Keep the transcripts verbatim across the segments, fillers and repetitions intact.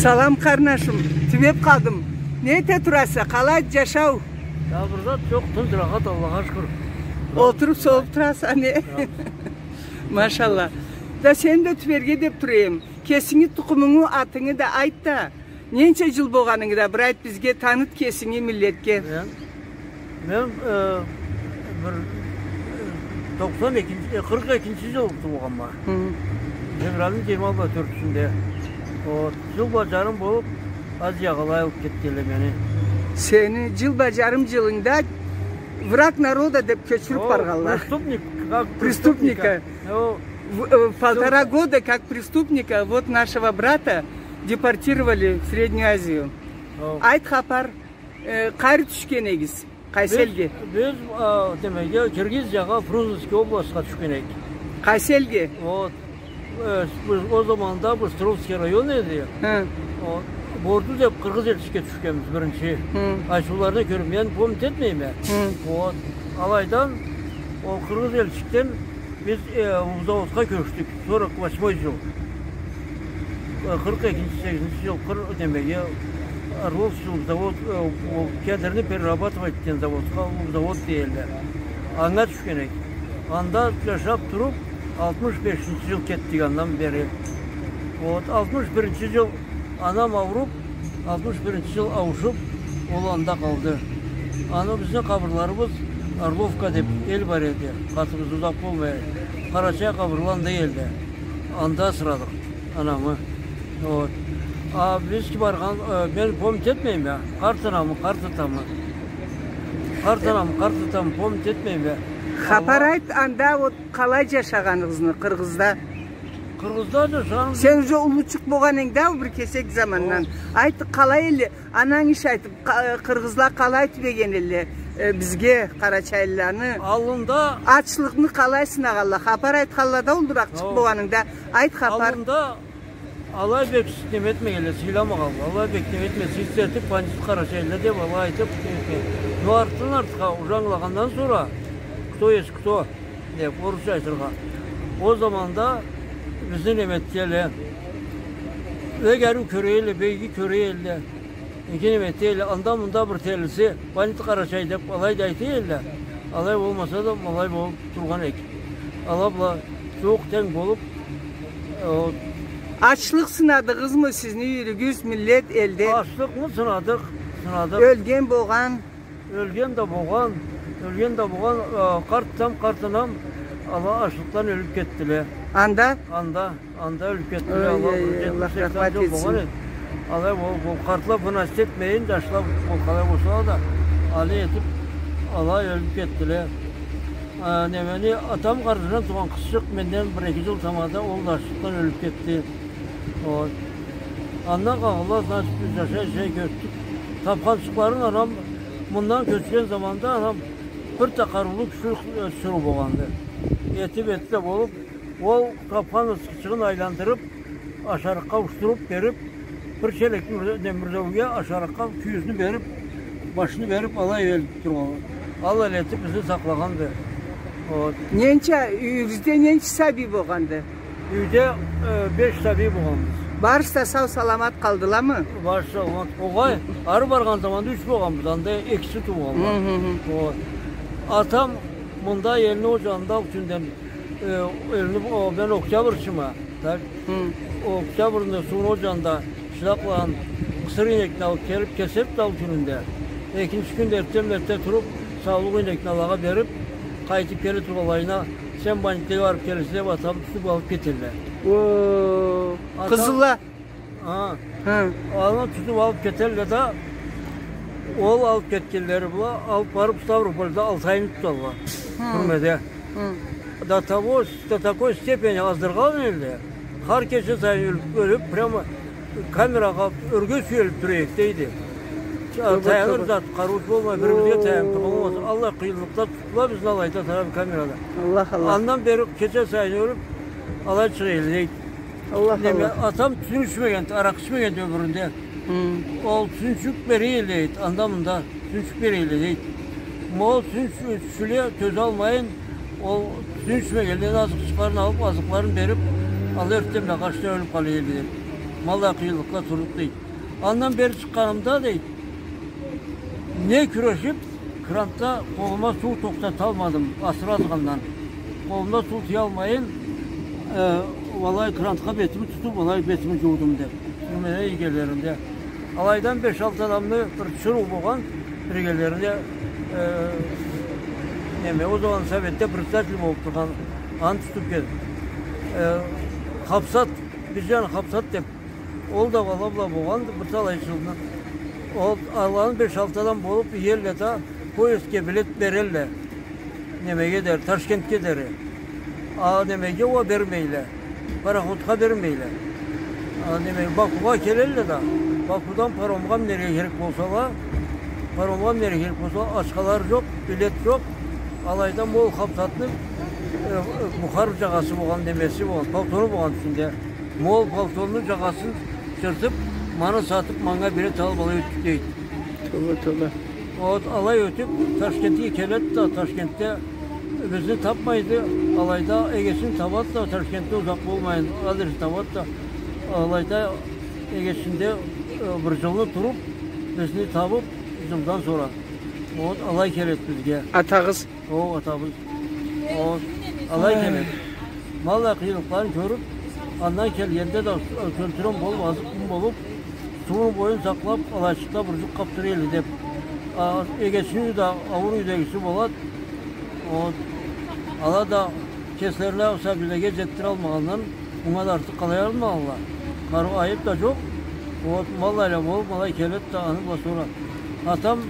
Салам, къарнашым, тюбеп къалдым. Не эте тураса, къалайды джашау? Я бир зат джокъ, тынч, рахат, Аллахха шукур. Олтуруб, солуб тураса, не? Машалла. Да сени да тюберге деб тура эдим. Кесинги тукъумунгу атынгы да айт да, ненча джыл болгъанынгы да бир айт бизге, таныт кесинги миллетге. Мен, мен, э, бир, э, токъсан экинчи, э, къыркъ экинчи джыл туугъанма. Хы. Февральны джыйырма бла тёртюсюнде. Вот. Джыл бла джарым болуб, Азиягъа алай алыб кетгенле мени. Сени джыл бла джарым джылынгда враг народа деб кёчюрюб баргъанла. Преступник, как преступника. Преступника. О, в-, э, полтора года как преступника, вот нашего брата депортировали в Среднюю Азию. О. Айт хапар, э, къайры тюшген эдигиз? Къайсы элге? Биз, биз, а, демеге, Киргизиягъа, Фрунзенский областха тюшген эдик. Къайсы элге? Вот. Э, биз, ол заманда Быстровский район эди. Хы. О, Борду деб къыргъыз элчикге тюшгенбиз биринчи. Хы. Ачыуларына кёре, мен помнить этмейме. Хы. Вот. Алайдан, ол къыргъыз элчикден биз, э, Углезаводха кёчдюк, сорок восьмой джыл. Э, къыркъ экинчи, сегизинчи джыл, къыр-, демеге, Орловский завод, э, ол кедрни перерабатывать этген заводха, Углезавод дей элле. Анга тюшген эдик. Анда джашаб туруб, алтмыш бешинчи джыл кетдик андан бери. Вот, алтмыш биринчи джыл анам ауруб, алтмыш биринчи джыл ауушуб, ол анда къалды. Аны бизни къабырларыбыз Орловка деб эл бар эди. Къатыбыз узакъ болмай. Къарачай къабырла анда элде. Анда асырадыкъ анамы. Вот. А биз ки баргъан, э, мен помнить этмейме. Къарт анамы, къарт атамы. Къарт анамы, къарт атамы помнить этмейме. Хапар айт, анда вот къалай джашагъаныгъызны, Къыргъызда? Къыргъызда джашагъан. Сен уже уллучукъ болгъан эдинг да, бир кесек замандан. О. Айт, къалай элле, ананг иш айтыб, къа-, къыргъызла къалай тюбеген элле, э, бизге, къарачайлыланы? Аллында. Ачлыкъны къалай сынагъанла? Хапар айтханла да, уллуракъчыкъ болгъанынгда. Айт хапар. Аллында алай бек неме этмегенле, сыйламагъанла. Алай бек неме этмегенле, сыйсыз этиб, бандит къарачайлыла деб, алай айтыб, неме этмегенле. Но артдан артха, уже ангылагъандан сора, кто есть кто, деб, орусча айтыргъа. Ол заманда бизни неме этгенле, бек ариу кёре элле, бек иги кёре элле. Иги неме эте элле, анда-мында бир тенглиси, бандит къарачай деб, алай да айта элле. Алай болмаса да, алай болуб тургъан эдик. Ала бла джууукъ тенг болуб, э, вот. Ачлыкъ сынадыгъызмы сизни юйюрюгюз, миллет, элде? Ачлыкъны сынадыкъ, сынадыкъ. Ёлген болгъан? Ёлген да болгъан, ёлген да болгъан, э, къарт атам, къарт анам, ала ачлыкъдан ёлюб кетдиле. Анда? Анда, анда ёлюб кетдиле, ала бир джетмиш-сексен джыл болгъан эди. Алай ол, ол къартла бу насыб этмейин, джашла ол къалай болсала да, алай этиб, ала ёлюб кетдиле. Э, немени, атам къарнындан туугъан къызчыкъ менден бир-эки джыл тамада, ол да ачлыкъдан ёлюб кетди. Вот. Андан къалгъанла, значит, биз джашай-джашай кёчдюк. Тапханчыкъларын анам мындан кёчген заманда анам бир да къарыулу киши, э, тиширыу болгъанды. Эти-бети да болуб, ол тапхан ыскычыгъын айландырыб, ашарыкъгъа ауушдуруб бериб, бир челекни мюр-, не, мюрзеуге ашарыкъгъа кюйюзню бериб, башны бериб, алай элтиб тургъан. Алай элтиб бизни сакълагъанды. Вот. Ненча, юйюгюзде ненча сабий болгъанды? Юйде, э, беш сабий болгъанбыз. Барысы да сау-саламат къалдыламы? Барысы саламат. Огъай, ары баргъан заманда юч болгъанбыз, анда экиси туугъанла. Хы-хы-хы. Вот. Атам мында элни ол джанында, ол кюнден, э, элни, о, мен октябрьчыма, так? Хы. Октябрьны сууну ол джанында шлакъ бла къысыр ийнекни алыб келиб кесерди да ол кюнюнде. Экинчи кюнде эртден-эртде туруб, саулукъ ийнекни алагъа бериб, къайтыб келе тургъанлайына, сен бандитлеге барыб келесе деб, атамы тутуб алыб кетелле. О, атам къызылла. Хы. Хы. Аны тутуб алыб кетелле да, ол алыб кетгенлери бла алыб барыб Ставропольда алты айны туталла. Хы. Тюрьмеде. Хы. До того, до такой степени аздыргъан элле. Хар кече сайын ёлюб, ёлюб, прямо камерагъа ёрге сюелиб тура эдик, дейди. Таяныр зат, къарыусуз болмай, бирибизге таяныб тургъан болмаса. Аллай къыйынлыкъда тутдула бизни алайда, тараб камерада. Аллах, Аллах. Андан бери кече сайын ёлюб, алай чыгъа элле, дейди. Аллах, Аллах. Атам тюзюн ичмегенди, аракъы ичмегенди ёмюрюнде. Хы. Ол тюзюнчюк бере элле, дейди, анда-мында. Тюзюнчюк бере элле, дейди. Ма ол тюзюнчю-, тюзюнчюле тёзалмайын, ол тюзюнчюле келген азыкъчыкъларын алыб, азыкъларын бериб, алай эртден бла къачдан ёлюб къала элле, дейди. Ма аллай къыйынлыкъла турдукъ, дейди. Андан бери чыкъгъанымда, дейди, не кюрешип, крантда къолума суу токътаталмадым, асыры азгъандан. Къолумда суу тыялмайын, э, алай крантха бетими тутуп, алай бетими джуудум, деп. Неме, эгелеринде. Алайдан беш-алты адамны бир тиширыу болгъан, биргелерине, э, неме, ол заман Советде председатель болуп тургъан, аны тутуп келди. Э, Хапсат, Бирджан Хапсат деп, ол да ала бла болгъанды бир талай джылны. Ол, аланы беш-алты адам болуп иелле да, поездге билет берелле. Немеге дери, Ташкентге дери. А немеге уа бермейле. Пароходха бермейле. А неме, Бакугъа келелле да, Бакудан паромгъа минерге керек болсала, паромгъа минерге керек болсала, ачхалары джокъ, билет джокъ. Алайда ма ол Хапсатны, э, э, Бухар джагъасы болгъан, немеси болгъан, палтону болгъан ичинде. Ма ол палтонну джагъасын джыртып, ма аны сатып, манга билет алып, алай ётдюк, дейди. Тоба, тоба. Вот, алай ётюп, Ташкентге келеди да, Ташкентде бизни тапмайды. Алайда эгечин табады да, Ташкентде узакъ болмайын, адрес табады да, алайда эгечинде, э, бир джылны туруп, бизни табып, джылдан сора. Вот, алай келеди бизге. Атагъыз? О, атабыз. О, алай келеди. Ма аллай къыйынлыкъларын кёрюп, андан келгенде да, э, кёлтюрен болуп, азыкъ къум болуп, сууну боюн сакълап, алайчыкъда бир джукъ къапдыра эди деп. А, эгечини да ауур юйдегиси болады. О, ала да кеслерине, сабийлеге джетдиралмагъандан, мынга да артыкъ къалай алмагъанла. Къарыу айып да джокъ. Вот, ма аллай болуп, ма алай келеди да, аны бла сора. Атам,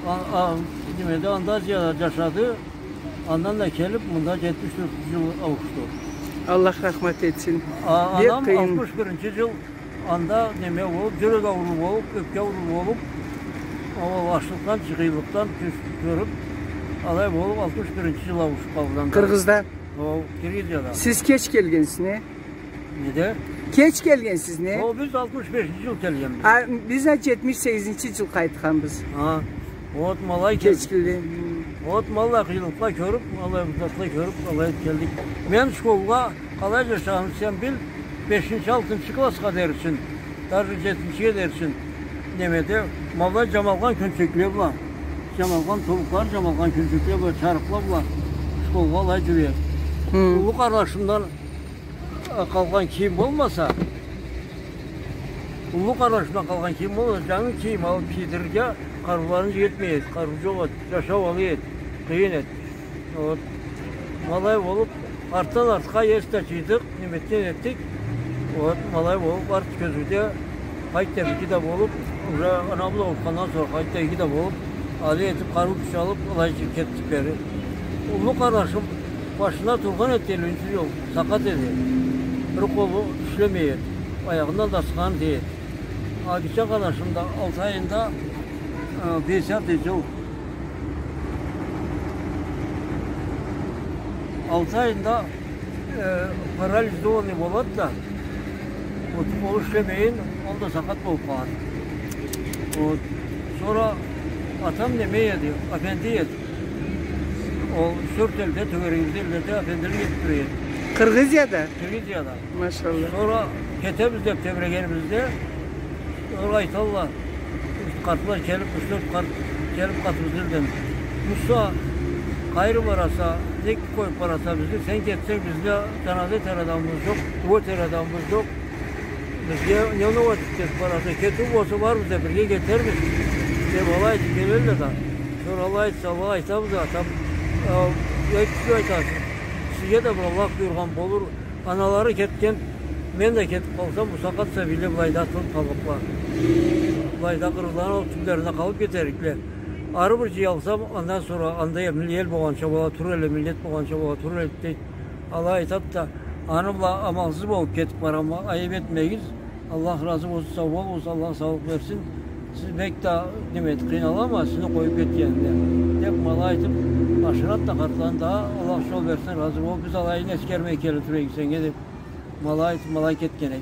а, а, немеде, Андазияда джашады. Андан да келип, мында джетмиш тёртюнчю джыл ауушду. Аллах рахмат этсин. А, бек анам къыйын. Алтмыш биринчи джыл анда неме болуп, джюрек ауруу болуп, ёпке ауруу болуп, ол ачлыкъдан, джыгъыйлыкъдан кюч кёрюп, алай болуп, алтмыш биринчи джыл ауушуп къалгъан. Къыргъызда? О, Киргизияда. Сиз кеч келгенсиз, не? Неде? Кеч келгенсиз, не? О, биз алтмыш бешинчи джыл келгенбиз. А, биз да джетмиш сегизинчи джыл къайтханбыз. А, вот, ма алай келдик. Кеч келди. Вот, ма аллай къыйынлыкъла кёрюп, ма аллай узакъла кёрюп, алай келдик. Мен школгъа къалай джашагъанымы сен бил, бешинчи, алтынчы классха дери ючюн, даже джетинчиге дери ючюн, немеде, ма аллай джамалгъан кёнчекле бла, джамалгъан тонукълар, джамалгъан кёнчекле бла, чарыкъла бла школгъа алай джюрюе. Хы. Уллу къарнашымдан къалгъан кийим болмаса, уллу къарнашымдан къалгъан кийим болмаса, джангы кийим алып кийдирирге къарыуларын джетмей эди, къарыу джокъ эди, джашау алай эди, къыйын эди. Вот. Ма алай болуп, артдан артха эс да джыйдыкъ, неме этген этдик. Вот, ма алай болуп, арт кёзюуде Къайт да иги да болуп, уже анам да ауушхандан сора къайт да иги да болуп, алай этип, къарыу кюч алып, алай кетдик бери. Уллу къарнашым башына тургъан эди, эллинчи джыл, сакъат эди. Бир къолу ишлемей эди, аягъындан да сыкъгъан эди. А гитче къарнашым да алты айында, э, бесятый джыл, алты айында э, парализованный болады да, вот, ол ишлемейин, ол да сакъат болуп къалады. Вот. Сора атам неме эди, афенди эди. Ол тёрт элде, тёгерегибизде эллерде афендилик этип тура эди. Къыргъызияда? Къыргъызияда. Машалла. Сора кетебиз деп тебирегенибизде, Ол айталла, къартла келип, юч-тёрт къарт келип къатыбызны элден: «Муса, къайры бараса, нек къоюп бараса бизни? Сен кетсенг, бизни джаназа этер адамыбыз джокъ, дуа этер адамыбыз джокъ. Бизге не ново этип кетип бараса? Кетиу болса, барыбыз да бирге кетербиз», — деп алай айтып келелле да. Сора алай айтсала, айтабыз да, атам: «Э, эй, киши, айтасыз, сизге да бир Аллах буюргъан болур». Аналары кетген, мен да кетип къалсам, бусагъат сабийле былайда атылып къаллыкъла. Былайда къыргъызланы ол тюплерине къалып кетерикле. Ары бир джыялсам, андан сора анда эл, эл болгъанча бола тур эле, миллет болгъанча бола тур эле, дейди. Алай айтады да, аны бла амалсыз болуп кетип барама, айып этмегиз. Аллах разы болсун, сау болугъуз, Аллах саулукъ берсин. Сиз бек да, неме, къыйналама, сизни къоюп кетгенине, деп, ма алай айтып, ашырат да къартланы да, Аллах джол берсин, разы болуп, биз алайын эсгермей келе тура эдик сеннге, деп, ма алай айтып, ма алай кетген эди.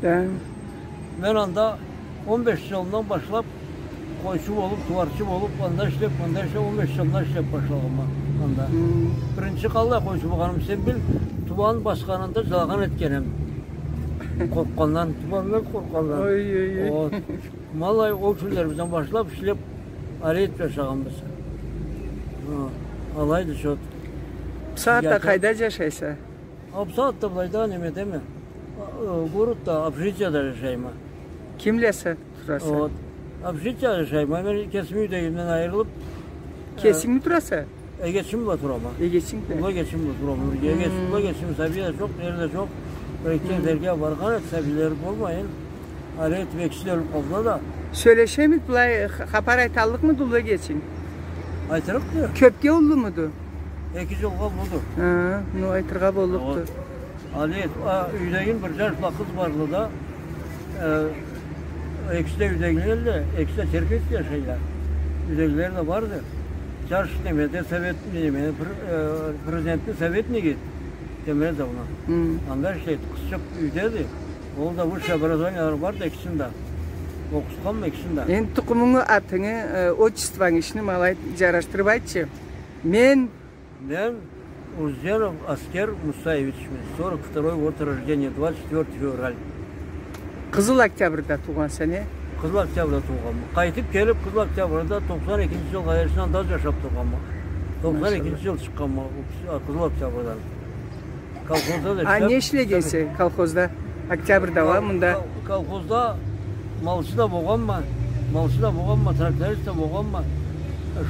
Да. Мен анда он беш джылымдан башлап, къойчу болуп, тууарчы болуп, анда ишлеп, мында ишлеп, он беш джылымдан ишлеп башлагъанма анда. Хы. Биринчи къаллай къойчу болгъанымы сен бил, тууан басханында джылагъан этгенем. Къоркъгъандан, тумандан къоркъгъандан. Ой, ой, ой. О, валлахи, ол кюнлерибизден башлап ишлеп, алай этип жашагъанбыз. Ха, алайды, чот. Бусагъатда къайда жашайса? А, бусагъатда былайда, немедеме. Э, городда, общежитиеде жашайма. Кимле тураса? Вот. Общежитиеде жашайма. Мен кесими юйдегимден айырылып, э, кесинг тураса? Эгечим бла турама. Эгечинг бла? Уллу эгечим бла турама. Бирге эгеч-, уллу эгечим, сабий да жокъ, эр да жокъ. Бир эки жерге баргъан эди, сабийлери болмайын. Алай этип, экиси да ёлюп къалды да. Сёлешемиди былай, х-, хапар айталлыкъмыды уллу эгечинг? Айтырыкъды. Кёпге уллумуду? Эки жылгъа уллуду. Ха, ну, айтыргъа боллукъду. Вот. Алай, а, юйдегим бир жаш бла къыз барды да, э, экиси да юйдегиле, экиси да Теркеевде жашайла. Юйдегилери да барды. Жаш немеде совет, неме, пр-, э, президентни советниги, Темрезовну. Хы. Анда ишлейди, къызчыкъ юйдеди. Ол да высшее образованиелери барды экисини да. Окъутханма экисин да. Энди тукъумунгу, атынгы, э, отчествонгу, ишни ма алай жарашдырып айтчы. Мен Мен Узденов Аскер Мусаевичме, сорок второй год рождения, двадцать четвёртый февраль. Къызыл Октябрда туугъанса, э? Къызыл Октябрда туугъанма. Къайтып келип, Къызыл Октябрда токъсан экинчи жылгъа дери анда жашап тургъанма. Токъсан экинчи жыл чыкъгъанма, а, Къызыл Октябрдан. Колхозда да ишлеп. А не ишлегенсе колхозда? Октябрда уа, кол-, мында. Кол-, колхозда малчы да болгъанма, малчы да болгъанма, тракторист да болгъанма,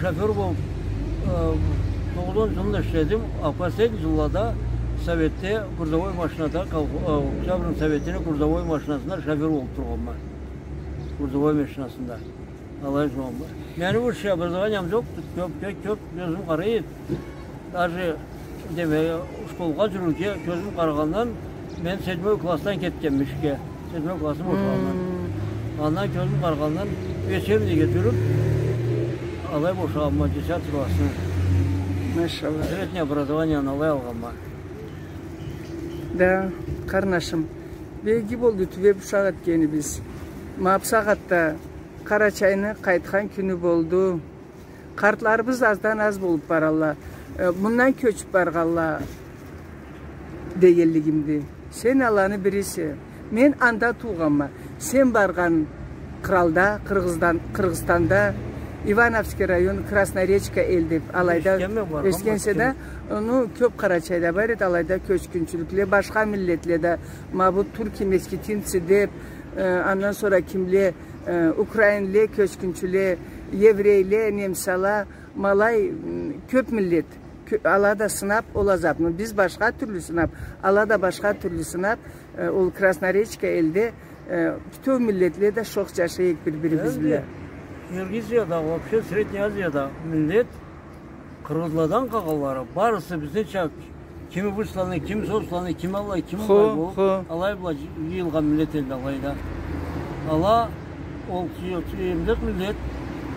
шофёр болуп, э, тогъуз-он жылны ишледим, а последний жыллада советде грузовой машинада, колхо-, э, Октябрьни советини грузовой машинасында шофёр болуп тургъанма. Грузовой машинасында. Алай болгъанма. Мени высшее образованием жокъду, кёп, кёп, кёп кёзюм къарай эди. Даже, деме, школгъа жюрюрге кёзюм къарагъандан, мен седьмой классдан кетгенме ишге. Седьмой классны бошагъандан. Хм. Андан кёзюм къарагъандан, учебниге жюрюп, алай бошагъанма десятый классны. Машалла. Среднее образованиени алай алгъанма. Да, къарнашым. Бек иги болду тюбеп ушакъ этгенибиз. Ма бусагъатда Къарачайны къайтхан кюню болду. Къартларыбыз аздан аз болуп баралла. Э, мындан кёчюп баргъалла дегенлигимди. Сен аланы бирисе. Мен анда туугъанма. Сен баргъан къралда, Къыргъыздан, Къыргъызстанда, Ивановский район, Красноречка эл деп, алайда эшитгенме, баргъанма, эшитгенсе да, эшитгенме. Ону кёп Къарачайда бар эди, алайда кёчгюнчюлюкле, башха миллетле да, ма бу турки, месхетинцы деп, э, андан сора кимле, э, украинле, кёчгюнчюле, еврейле, немсала, ма алай, м, кёп миллет. Кё-, ала да сынап ол азапны. Биз башха тюрлю сынап, ала да башха тюрлю сынап, э, ол Красноречка элде, э, бютеу миллетле да шох жашай эдик бир-бирибиз бла. Энди Киргизияда, вообще Средняя Азияда миллет, къыргъызладан къалгъанлары, барысы бизнича, кими высланный, кими сосланный, кими алай, кими былай болуп, алай бла жыйылгъан миллет эди алайда. Ала ол сюйюмдюк миллет,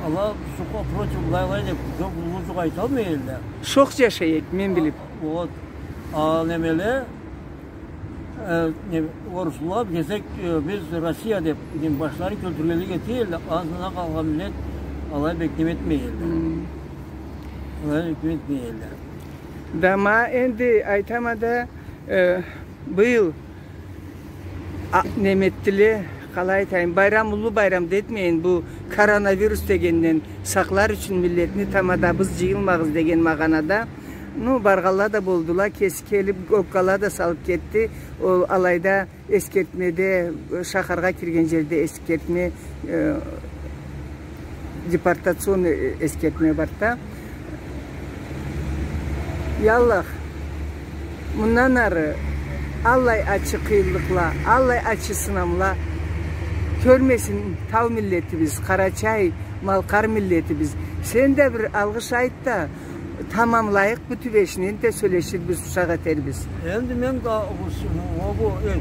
ала сукъа против былай-былай деп, жокъ, уллу жукъ айталмай элле. Шох жашай эди, мен билип. А, вот. А немеле, э, не, орусла, кесек, э, биз Россия деп, не, башларын кёлтюргенлик эте элле, азындан къалгъан миллет алай бек неме этмей элле. Хм. Алай бек неме этмей элле. Да, ма энди айтама да, э, быйыл, а, неме этдиле, къалай айтайым, байрам, уллу байрам да этмейин, бу коронавирус дегенден сакълар ючюн миллетни, тамадабыз, жыйылмагъыз деген магъанада. Ну, баргъанла да болдула, кеси келип, гоккала да салып кетди. Ол алайда эсгертмеде, шахаргъа кирген жерде эсгертме, э, депортационный эсгертме бар да. Я Аллах, мындан ары аллай ачы къыйынлыкъла, аллай ачы сынамла кёрмесин тау миллетибиз, къарачай, малкъар миллетибиз. Сен да бир алгъыш айт да, тамамлайыкъ бу тюбешни, энтда сёлеширбиз, ушакъ этербиз. Энди мен да бу, бу, э,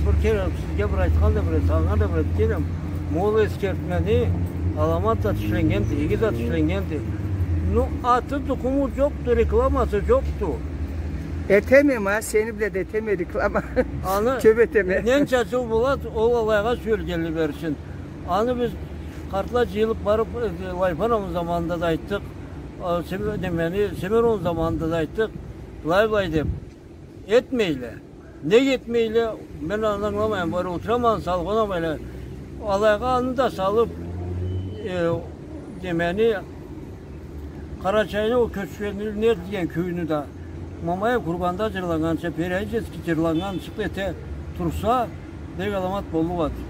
бир кере сизге бир айтхан да бир эдим, санга да бир этген эдим. Ма ол эсгертмени аламат зат ишленнгенди, иги зат ишленнгенди. Ну, аты, тукъуму жокъду, рекламасы жокъду. Этеме, ма, сени бла да этеме реклама. Аны кёп этеме. Ненча жыл болады, ол алайгъа сюелгенли бери. Аны биз къартла жыйылып барып, э, Лайпановну заманында да айтдыкъ, а, Сем-, немени, Семеновну заманында да айтдыкъ, былай-былай деп. Этмейле. Нек этмейле, мен аны ангыламайма, бары олтурама, салгъан эдиле. Алайгъа аны да салып, э, немени, Къарачайны ол кёчгенлери деген кюйню да, Мамаев Курбанда джырланнганча, периодически джырланнганчыкъ эте турса, бек аламат боллукъ эди.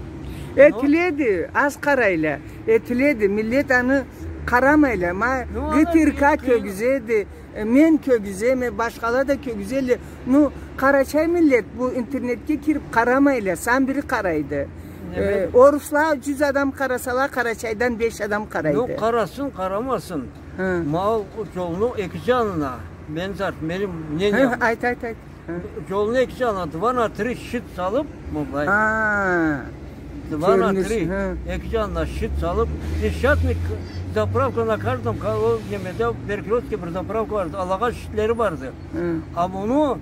Но этиледи, аз къарайла, этиледи, миллет аны къарамайла. Ма Ну, аны ГТРК кы-, кы- кёргюзеди, Э, мен кёргюземе, башхала да кёргюзелле. Ну, къарачай миллет бу интернетге кирип къарамайла, сан бири къарайды. Неме? Э, орусла джюз адам къарасала, Къарачайдан беш адам къарайды. Ёкъ, къарасын, къарамасын. Хы. Ма ол джолну эки джанына, мен зат, мени мнением. Хы, айт, айт, айт. Хы. Джолну эки джанына два на три щит салып, ма былай. А, Два на кёрюнюш, три. Хы. Эки джанына щит салып, печатный заправка на каждом ка-, ол немеде, Перекрёстке бир заправка барды, алагъа щитлери барды. Хы. А муну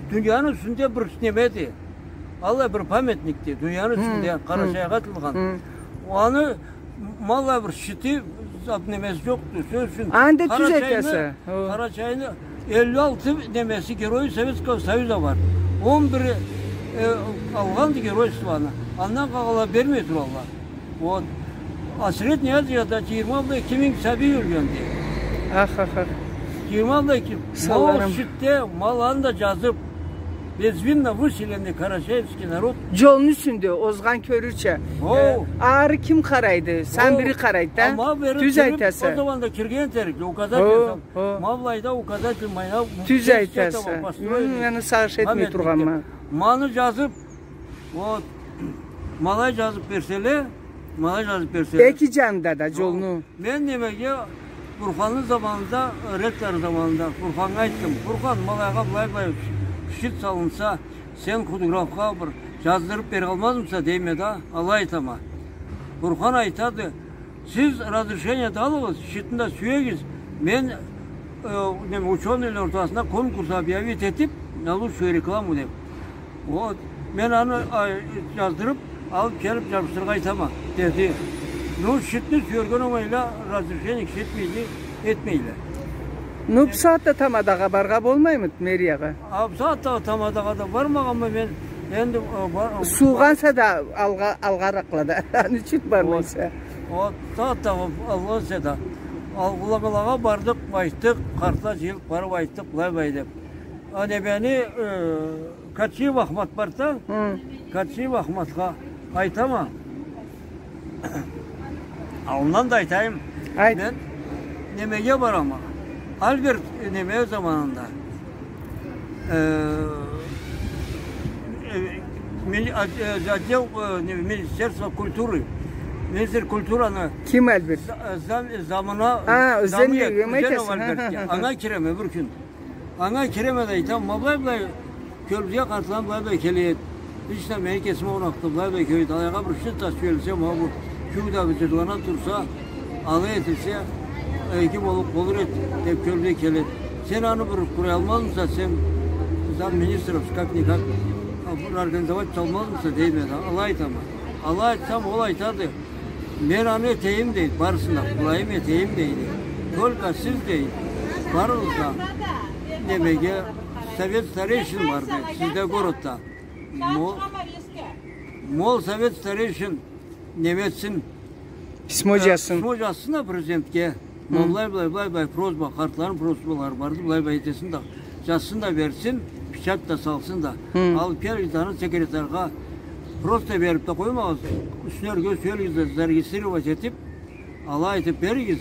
дунияны юсюнде бир немеди. Аллай бир памятникди дунияны Хы, юсюнде, хы. Къарачайгъа атылгъан. Хы. Аны Ма аллай бир щити, зат немеси джокъду, сёз ючюн. Анда тюз Къарачайны, айтаса. О. Къарачайны элли алты немеси Герой Советского Союза бар. Он бири, э, алгъанды геройствону. Андан къалгъанла бермей туралла. Вот. А Средняя Азияда джыйырма бла эки минг сабий ёлгенди. Ах, ах, ах. Джыйырма бла эки. Ма ол Салларым. Щитде, ма аланы да джазып, безвинно выселенный карачаевский народ. Джолну юсюнде озгъан кёрюрча. О. Э, ары ким къарайды? Сан О. Бири къарайды да. Ама бери Тюз кирип, айтаса. О заманда кирген этерикди, указатель О, там. О. Ма былайда указатель майна Тюз айтаса. Построенный. Хм, аны сагъыш этмей памятник тургъанма. Деп. Маны джазып, вот, ма алай джазып берселе, Ма алай джазып берсе. Эки джанында да джолну. Мен немеге, Бурханны заманында, ректор заманында Бурханнга айтдым: «Бурхан, ма алайгъа былай-былай щит салынса, сен худографха бир джаздырып бералмазмыса?» — дейме да, алай айтама. Бурхан айтады: «Сиз разрешение да алыгъыз, щитни да сюегиз. Мен, э, неме, учёныйле ортасында конкурс объявить этип, на лучшую рекламу», — деп. Вот. Мен аны, а, джаздырып, алып келип джабышдырыргъа айтама, деди. Ну, щитни сюерге онгайла, разрешение киши этмейди, этмейле. Ну, бусагъатда тамадагъа барыргъа болмаймыды, мэриягъа? А, бусагъатда тамадагъа да бармагъанма мен, энди, а, бар- Суугъанса да алгъа, алгъаракъла да. Аны ючюн бармайса. Вот. Вот, бусагъатда алгъанса да. Алгъылагъа бардыкъ, айтдыкъ, къартла джыйылып барып айтдыкъ, былай-былай деп. А немени, э, Катчиев Ахмат бар да. Хы. Катчиев Ахматха айтама. Аллындан да айтайым. Айт. Мен немеге барама. Альберт неме заманында. Э, э, мини-, от-, э, отдел, э, не, Министерства культуры. Министр культураны Ким Альберт? За-, зам-, замына, А, замы Узенов, эди, ким Узенов айтаса? Альбертге. Хы, хы, хы, хы. Анга киреме бир кюн. Анга киреме да айтама, ма былай-былай кёлюбюзге къартла былай-былай келеди. Лично мени кесиме орнакъды, былай-былай келеди. Алайгъа бир щит да сюелсе, ма бу кюй да бир джырлана турса, алай этилсе, иги болуп болур эди, деп кёлюбюзге келеди. Сен аны бир къураялмазмыса, сен замминистров, как-никак, а, бир организовать эталмазмыса, дейме да, алай айтама. Алай айтсам, ол айтады, Мен аны этейим, дейди, барысын да къурайым, этейим, дейди. Только сиз, дейди, барыгъыз да немеге, совет старейшин бар, дейди, сизде городда. Мо-, ма ол совет старейшин неме этсин, Письмо э, джазсын. Письмо джазсын да президентге. Хы. Ма былай, былай, былай, былай просьба, къартланы просьбалары барды, былай, былай этесин да, джазсын да берсин, печать да салсын да. Хы. Алып келигиз да аны секретарьгъа, просто берип да къоймагъыз, юсюне ёрге сюелигиз да, зарегистрировать этип, алай этип беригиз.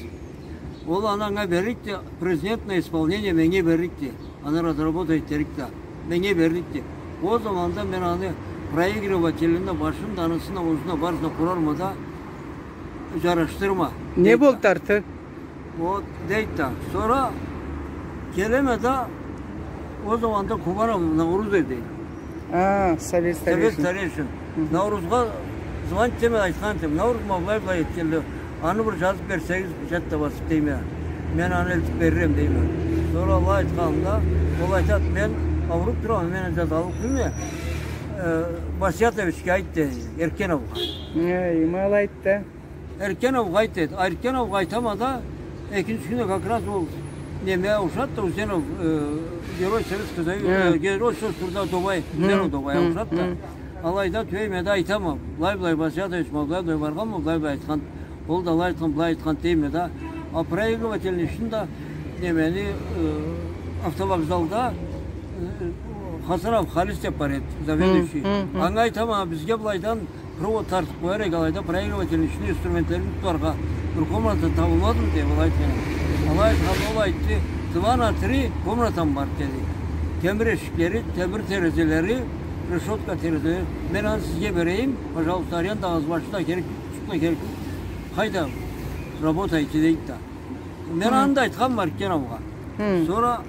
Ол аны анга берликди, президент на исполнение меннге берликди. Аны разработать этерикди, меннге берликди. Ол заманда мен аны проигрывателин да, башын да, анысын да, узун да, барысын да къурарма да, джарашдырма. Не болду артда? Вот, дейди да. Сора келеме да, ол заманда Кубанов Науруз эди. А, совет старейшин. Совет старейшин. Хы. Наурузгъа звонить этеме, айтхан этеме, Науруз, ма былай-былай этгенле, аны бир джазып берсегиз, печать да басып, дейме. Мен аны элтип берирем, дейме. Сора алай айтханымда, ол айтады, мен ауруп турама, мен джазаллыкъ тюлме. Э, Басиятовичге айт, дейди, Эркеновгъа. Эй, ма алай айт да. Эркеновгъа айт, дейди. Эркеновгъа айтама да, экинчи кюнде как раз ол Неме ушат да, Узенов, э, Герой Советского Союза, э, Герой Союза тургъан Дубай, Узенов Дубай ушат да. Алайда тюйюлме да, айтама, былай-былай Басиятович, ма былай-былай баргъанма, былай-былай айтхан, ол да алай айтхан, былай айтхан дейме да. А проигрывательный ишни да, немени, э, автовокзалда, э, Хасанов Халис деп бар эди, заведующий. Анга айтама, бизге былайдан провод тартып къояр эдик алайда, проигрывательный ишни, инструментлерин тутаргъа. Бир комната табылмадымы деп, алай айтхан. Алай айтхан, ол айтды, два на три комнатам бар деди. Темир эшиклери, темир терезелери, решётка терезелери. Мен аны сизге берейим, пожалуйста, арендагъыз башына керек, чукна керек. Хайда, работайте дейди да. Мен аны да айтханма Аркеновгъа. Сора,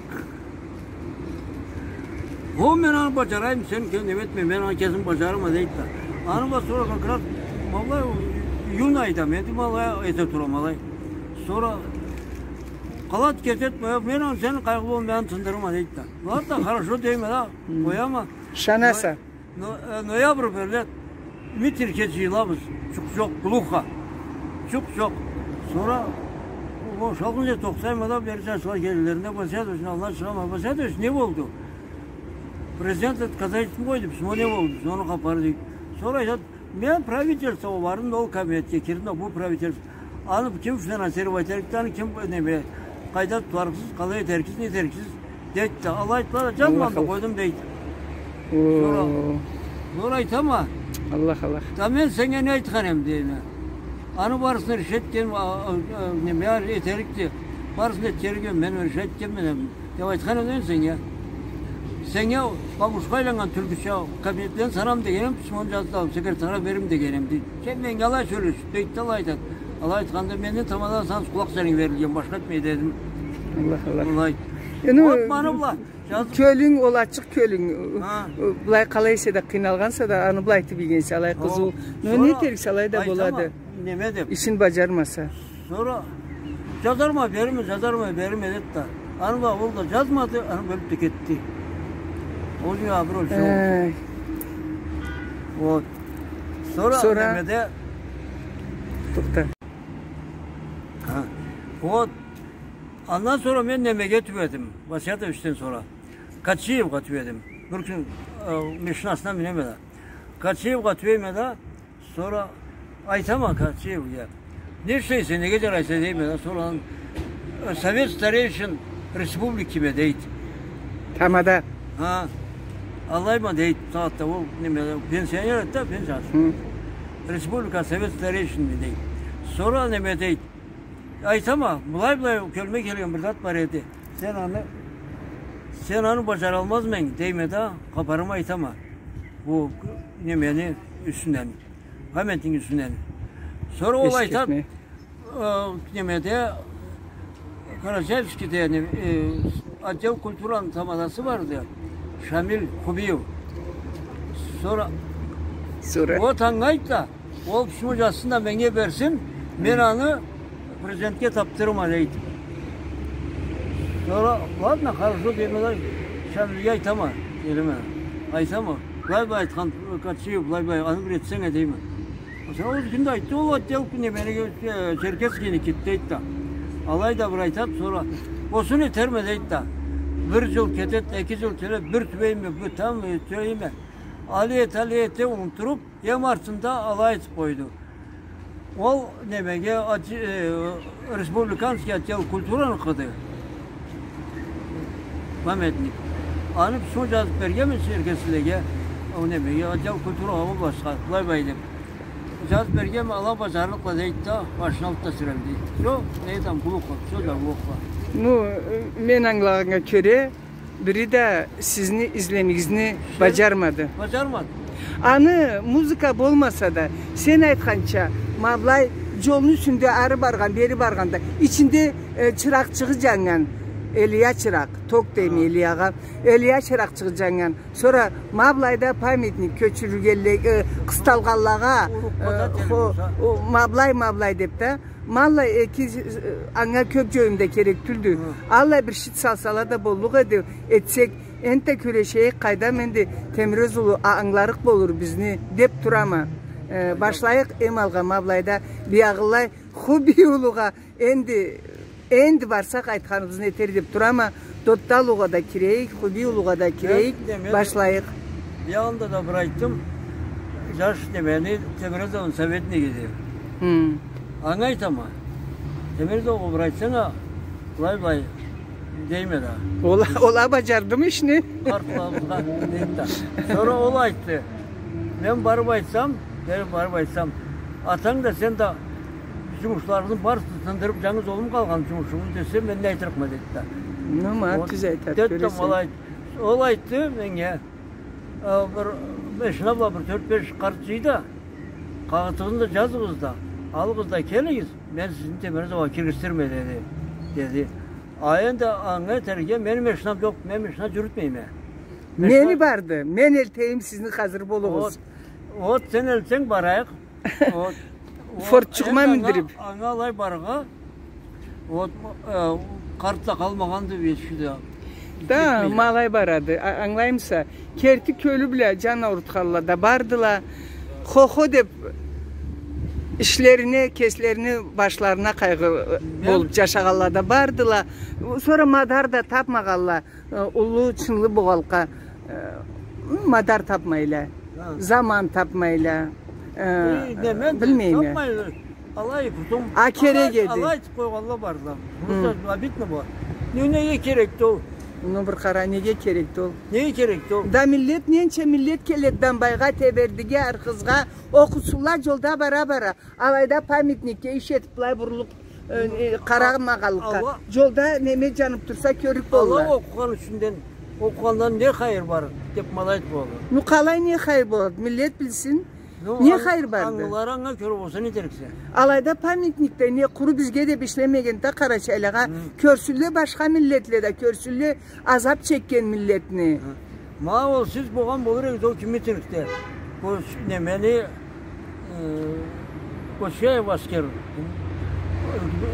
о, мен аны бажарайым, сен ке-, неме этме, мен аны кесим бажарама дейди да. Аны бла сора как раз, ма былай, июнь айда, мен да ма былай эте турама алай. Сора, къалады кетеди, мен аны, сен къайгъылы болма, мен аны тындырама дейди да. Ладно, хорошо дейме да, къояма. Ышанаса. Но-, э, ноябрь берле бир тирге джыйылабыз. Джукъ джокъ, глухо. Джукъ джокъ. Сора, о, шалкъынча тохтайма да, бери джашла келгенлерине, Басиятовични аллына чыгъама. Басиятович, не болду? Президент отказать этип къойду, письмо не болду? Письмону хапары дейди. Сора айтады, мен правительствогъа бардым да, ол кабинетге кирдим да, бу правительство. Аны ким финансировать этерикди, аны ким, неме, къайда тутарыкъсыз, къалай этериксиз, не этериксиз, дейди да, алай айтды да, джазмадым да, къойдум дейди. Сора, сора айтама, Аллах, Аллах. Да мен сеннге не айтхан эдим дейме. Аны барысын решать этген, а, а, а, неме, этерикди. Барысын да этерик эдим, мен решать этгенме эдим. Деп айтхан эдим сеннге. Сеннге бабушка айланнган тюлкюча кабинетден санам дегеним, письмону джазып алып, секретаргъа берирме дегеним, дейди. Сен меннге алай сёлешип, дейди да, алай айтады. Алай айтханда, менден тамадан санс къулакъ сеннге берилген, башха этмейди дедим. Аллах, Аллах. Алай. Э, ну, вот, ма аны бла джазып. Кёлюнг, ол ачыкъ кёлюнг. Ха. Былай къалай эсе да, къыйналгъанса да, аны былай айтып ийгенсе, алай къызыу. Ну, не этериксе, алай да болады. Неме деп. Ишин баджармаса. Сора, джазарма берирме, джазарма берирме деди да. Аны бла ол да джазмады, аны бёлюп да кетди. Ол джукъ бир ол джукъ. Эй. Вот. Сора, сора немеде. Тохта. Ха. Вот. Андан сора мен немеге тюбедим. Басиятовичден сора. Качиевге тюбедим. Бир кюн, э, машинасына минеме да. Качиевге тюбейме да. Сора айтама Качиевге, не ишлейсе, неге джарайса дейме да, сора, э, совет старейшин республикиме дейди. Тамада. Ха, алайма дейди, сагъатда ол, неме, пенсионер эди да, пенсия. Хы. Республика совет старейшинме дейди. Сора неме дейди, айтама, былай-былай кёлюме келген бир зат бар эди. Сен аны, сен аны баджаралмазма дейме да, хапарымы айтама. Бу немени юсюнден, памятник юсюнден. Сора ол айтады, э, немеде, Карачаевскийде, э, отдел культураны тамадасы барды, Шамиль Хубиев. Сора, сора, вот анга айт да, ол письмо джазсын да, меннге берсин, мен аны президентге тапдырырма, дейди. Сора, ладно, хорошо, дейме да, Шамильге айтама, дейме. Айтама. Былай-былай айтхан, Качиев, былай-былай, аны бир этсенг, дейме. Сора ол кюнде айтды, ол отдел немени, э, Черкесскийники, дейди да. Алай да бир айтады, сора, осуну этерме, дейди да. Бир джыл кетеди, эки джыл келеди, бир тюбейме, бир там, э, тюбейме. Алай эте, алай эте, унутуруп, эм артында алай этип къойду. Ол немеге, ат-, э, республиканский отдел культураныкъыды. Памятник. Аны письмо джазып бергенме Черкеслеге, ол немеге, отдел культурагъа, областха, былай-былай деп. Джазып бергенме, ала баджарлыкъла дейди да, башын алып да сюрем дейди. Всё, на этом глухо, всё да глухо. Ну, э, мен ангылагъаннга кёре, бири да сизни излемигизни баджармады. Баджармады. Аны музыка болмаса да, сен айтханча, ма былай джолну юсюнде ары баргъан, бери баргъанда, ичинде, э, чыракъчыгъы джаннган, Элия чыракъ, ток дейме Элиягъа, Элия чыракъчыгъы джаннган. Сора ма былайда памятник кёчюрюлгенле-, э, къысталгъанлагъа, э, хо-, о, ма былай, ма былай деп да. Ма аллай эки, э, анга кёб джоюм да керек тюлдю. Хы. Аллай бир шит салсала да боллукъ эди, этсек, энтда кюрешейик, къайдам, энди Темирёз улу а-, ангыларыкъ болур бизни, деб турама. Э, башлайыкъ эм алгъа, ма былайда, биягъылай, Хубий улугъа, энди, Энди барсакъ, айтханыбызны этер деп турама, Дотталугъа да кирейик, Хубиулугъа да кирейик, башлайыкъ. Бир анда да бир айтдым, жаш немени, Темирезовну советниги деп. Хы. Анга айтама. Темирезовгъа бир айтсанг а, былай-былай дейме да. Ол а, ол а бажардымы ишни? Къартларыбызгъа дейди да. Сора ол айтды. Мен барып айтсам, мен барып айтсам, атанг да, сен да жумушларыгъызны барысын сындырып, жангыз улум къалгъан жумушугъузну десе, мен не айтырыкъма, деди да. Ну, ма, тюз айтады, кёресен. Ол айтды меннге, э, бир машина бла бир тёрт-беш къарт жыйды, къагъытыгъызны да жазыгъыз да, алыгъыз да келигиз, мен сизни Темирезовгъа киргизтирме, деди, деди. А энди анга этерге, мени машинам жокъ, мен машина жюрютмейме. Мени барды, мен элтейим сизни, хазыр болугъуз. Вот, вот, сен элтсенг, барайыкъ. Вот. Фордчугъума миндирип. Анга алай барыргъа, вот, э, къарт да къалмагъанды, эч киши да. Да, ма алай барады. А, ангылаймыса, керти кёлю бла жан аурутханла да бардыла. Хо-хо деп ишлерине, кеслерини башларына къайгъы, э, болуп жашагъанла да бардыла. Сора мадар да тапмагъанла. Э, уллу, чынлы болгъанлыкъгъа, э, мадар тапмайла, заман тапмайла, э, билмейме. Алай, потом, а керек эди. Алай этип къойгъанла бардыла. Просто обидно бу. Не, неге керекди ол? Ну, бир къара, неге керекди ол? Неге керекди ол? Да миллет, ненча миллет келеди Дамбайгъа, Тебердиге, Архызгъа, окъусунла жолда бара-бара. Алайда памятникге иш этип, былай бурулуп, э, э, къарамагъанлыкъгъа. Жолда неме жанып турса, кёрлюк болур. Ала окъугъан ючюнден, окъугъандан не хайыр бар деп ма алай айтып болду. Ну, къалай не хайыр болады? Миллет билсин. Не хайыр барды? Ангылары анга кёре болса, не этериксе? Алайда памятникде не, къуру бизге деп ишлемеген да, къарачайлагъа. Кёрсюнле башха миллетле да, кёрсюнле азап чекген миллетни. Ма ол сиз болгъан болур эдигиз ол кюн митингде. Бу немени, э, Кочаев аскер,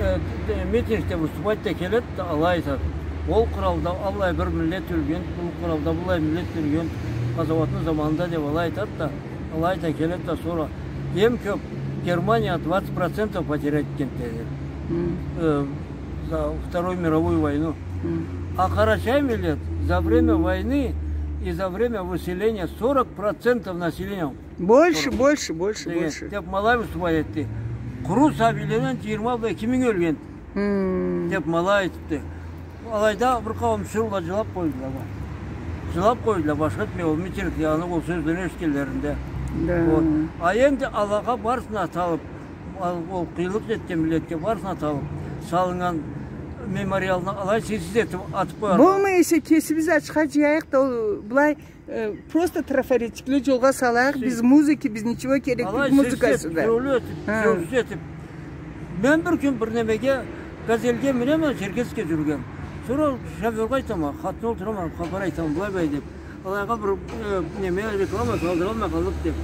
э, э, митингде выступать да келеди да, алай айтады. Ол къралда аллай бир миллет ёлген, бу къралда быллай миллет ёлген, къазауатны заманында деп алай айтады да, алай айта келеди да, сора эм кёп Германия двадцать процентов потерять этгенди деди. Э, за Вторую мировую войну. А къарачай миллет за время войны и за время выселения сорок процентов населения. Больше, больше, больше, больше. Деп ма алай выступать этди. Къуру сабийледен жыйырма бла эки минг ёлген. Деп ма алай айтды. Алайда бир къауум чурулла жылап къойдула. Жылап къойдула, башха этмей ол митингде, аны ол сёзлени эшитгенлеринде. Да. Вот. А энди алагъа барысына аталып, ал-, ол къыйынлыкъ жетген миллетге барысына аталып, салыннган мемориалны алай сыйсыз этип атып къоярла. Болмай эсе, кесибиз ачха жыяйыкъ да, ол былай, э, просто трафаретчикле жолгъа салайыкъ, биз музыки, биз ничего керек тюйюлдю музыкасы да. Алай сыйсыз, тёлю этип, тёлюсюз этип. Мен бир кюн бир немеге, газельге минеме, Черкесскеге жюрюгем. Сора шофёргъа айтама, къатына олтурама, хапар айтама, былай-былай деп. Алайгъа бир, э, неме, реклама салдыралмай къалдыкъ деп.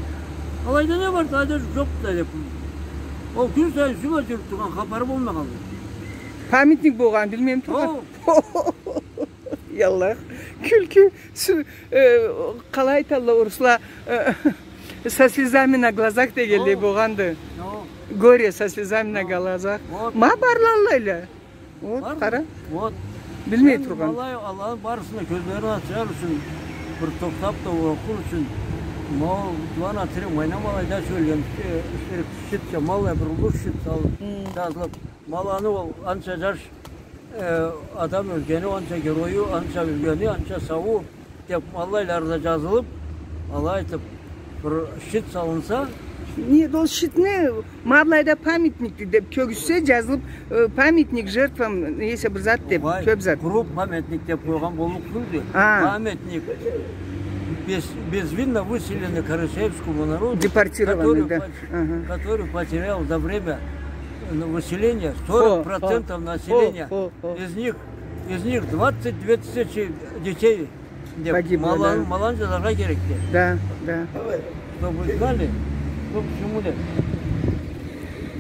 Алайда не барды, алайда жокъду да деп. Ол кюн сайын суу бла жюрюп тургъан, хапары болмай къалды. Памятник болгъанын билмей тургъан. О! Яллах. Кюлкю, су-, э, къалай айталла орусла, э, со слезами на глазах дегенлей болгъанды. О. Горе со слезами на глазах. Вот. Ма барла аллайла. Вот, къара. Вот. Билмей тургъан. Алай, аланы барысына кёзлерин ачар ючюн, бир тохтап да окъур ючюн, ма ол Дуан Атырым, Майна ма алайда сёлеген, э, щитча, ма алай бир уллу щит салып, жазылып, ма аланы ол анча жаш, э, адам ёлгени, анча герою, анча ёлгени, анча сауу, деп, ма алайлары да жазылып, алай айтып, бир щит салынса. Не, ол щитни, ма былайда памятникди деп кёргюзтсе, жазылып, э, памятник жертвам, эсе бир зат деп, кёп зат. Огъай, къуру памятник деп къойгъан боллукъ тюлдю. А. Памятник без-, безвинно выселенному карачаевскому народу, депортированный, который, да, поч-, ага, который потерял за время, э, выселения сорок процентов населения. Хо, хо, хо. Из них, из них двадцать две тысячи детей. Погибло, да. Ма аланы, ма аланы жазаргъа керекди. Да, да. Чтобы знали, что к чему, деп.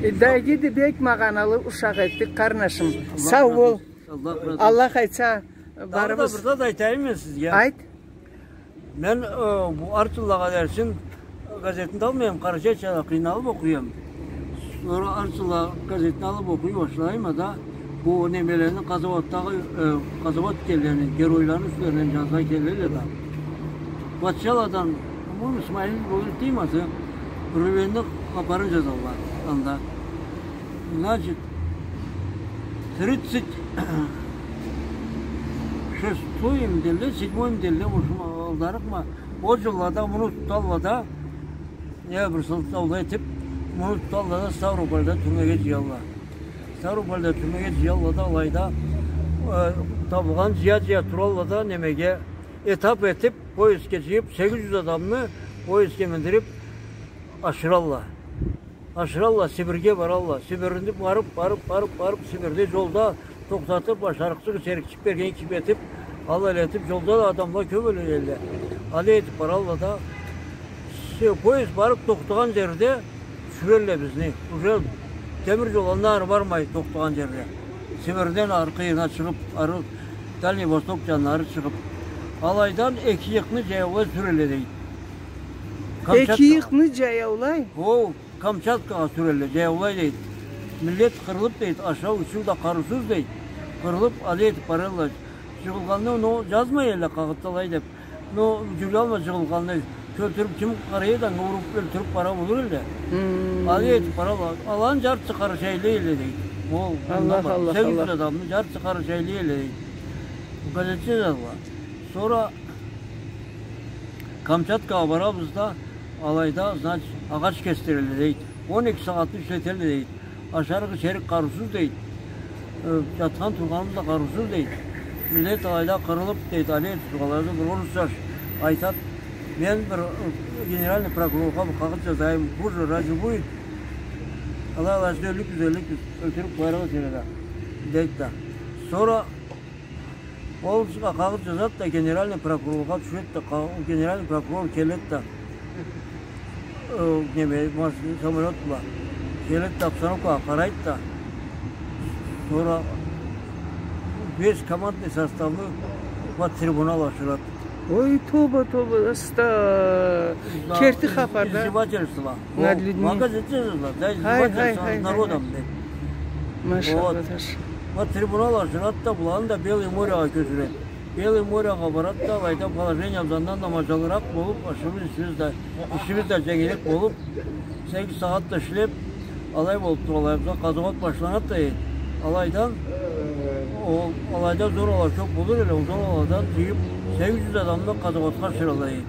Э, да, иги да, бек магъаналы ушакъ этдик, къарнашым. Сау бол. Аллах айтса, барыбыз. Дагъыда бир зат айтайым мен сизге. Айт. Мен, э, бу арт жыллагъа дерсин газетин да алмайма, къарачайча да къыйналып окъуйма. Сора арт жылла газетин алып окъуй башлайма да, Бу немелени, къазауатдагъы, э, къазауат этгенлени, геройланы юслеринден джаза келелле да. Патчаладан, бу Исмаил Богъуз тыймаса, Рубенни хапарын джазалла анда. Значит, тридцать шестой ми делле, седьмой ми делле, ушуну алдарыкъма, ол джыллада муну туталла да, не бир сылтаулу этиб, муну туталла да, Ставропольда тюрмеге джыялла. Ставропольда тюрмеге джыялла да, алайда, э, табылгъан джыя-джыя туралла да, немеге, этап этиб, поездге джыйыб, сегиз джюз адамны поездге миндириб, ашыралла. Ашыралла, Сибирьге баралла. Сибирьни барыб, барыб, барыб, барыб, Сибирьде джолда тохтатыб, ашарыкъчыкъ, ичерикчик берген кибик этиб, алай этиб, джолда да адамла кёб ёлелле. Алай этиб баралла да, ш-, поезд барыб тохтагъан джерде тюшюрелле бизни. Уже темир джол андан ары бармай тохтагъан джерде. Сибирьден ары къыйырына чыгъыб, ары Дальний Восток джанына ары чыгъыб. Алайдан эки ыйыкъны джаяулай сюрелле, дейди. Эки ыйыкъны джаяулай? Хоу. Камчаткагъа сюрелле, джаяулай, дейди. Миллет къырылыб, дейди, ашау-ичиу да къарыусуз, дейди. Къырылыб, алай этиб баралла. Джыгъылгъанны, но, джазмай элле къагъытда алай деб. Но, джюрюялмай джыгъылгъанны, кёлтюрюб, ким къарай эди, анга уруб, ёлтюрюб бара болур элле. Хм. Алай этиб баралла. Аланы джартысы къарачайлы элле, дейди. Ол, Аллах, Аллах, сегиз джюз Аллах. Адамны джартысы къарачайлы элле, дейди. Бу газетде джазылгъан. Сора Камчаткагъа барабыз да, алайда, значит, агъач кесдирелле, дейди. Он эки сагъатны ишлетелле, дейди. Ашарыкъ-ичерик къарыусуз, дейди. Э, джатхан-тургъаныбыз да къарыусуз, дейди. Миллет алайда къырылыб, дейди, алай этиб тургъанларында бир орус джаш айтады, мен бир, э, генеральный прокуроргъа бир къагъыт джазайым, бу же ради будет. Алай, алай, ёллюкбюз, ёллюкбюз, ёлтюрюб къоярыкъ эди да, дейди да. Сора Ол къагъыт джазады да, генеральный прокуроргъа тюшеди да, къа-, генеральный прокурор келеди да, э, неме, маш-, самолёт бла келеди да, обстановкагъа къарайды да, сора беш командный составны бла трибунал ашырады. Ой, тоба, тоба, аста. Керти хапар да. Издевательство. Над людьми. Ма газетде джазылгъан да, издевательство над народом, дейди. Машаллах, машаллах. Ма трибунал ашырады да, буланы да Белое морегъа кёчюреди. Белое морегъа барады да, алайда положениябыз андан да маджалыракъ болуб, ашыбыз, ишибиз да, ишибиз да дженгиллик болуб, сегиз сагъат да ишлеб, алай болуб туралла, къазауат башланады да, э, алайдан, ол, алайда зонала кёб болур элле, ол зоналадан джыйыб, сегиз джюз адамны къазауатха ашыралла, э.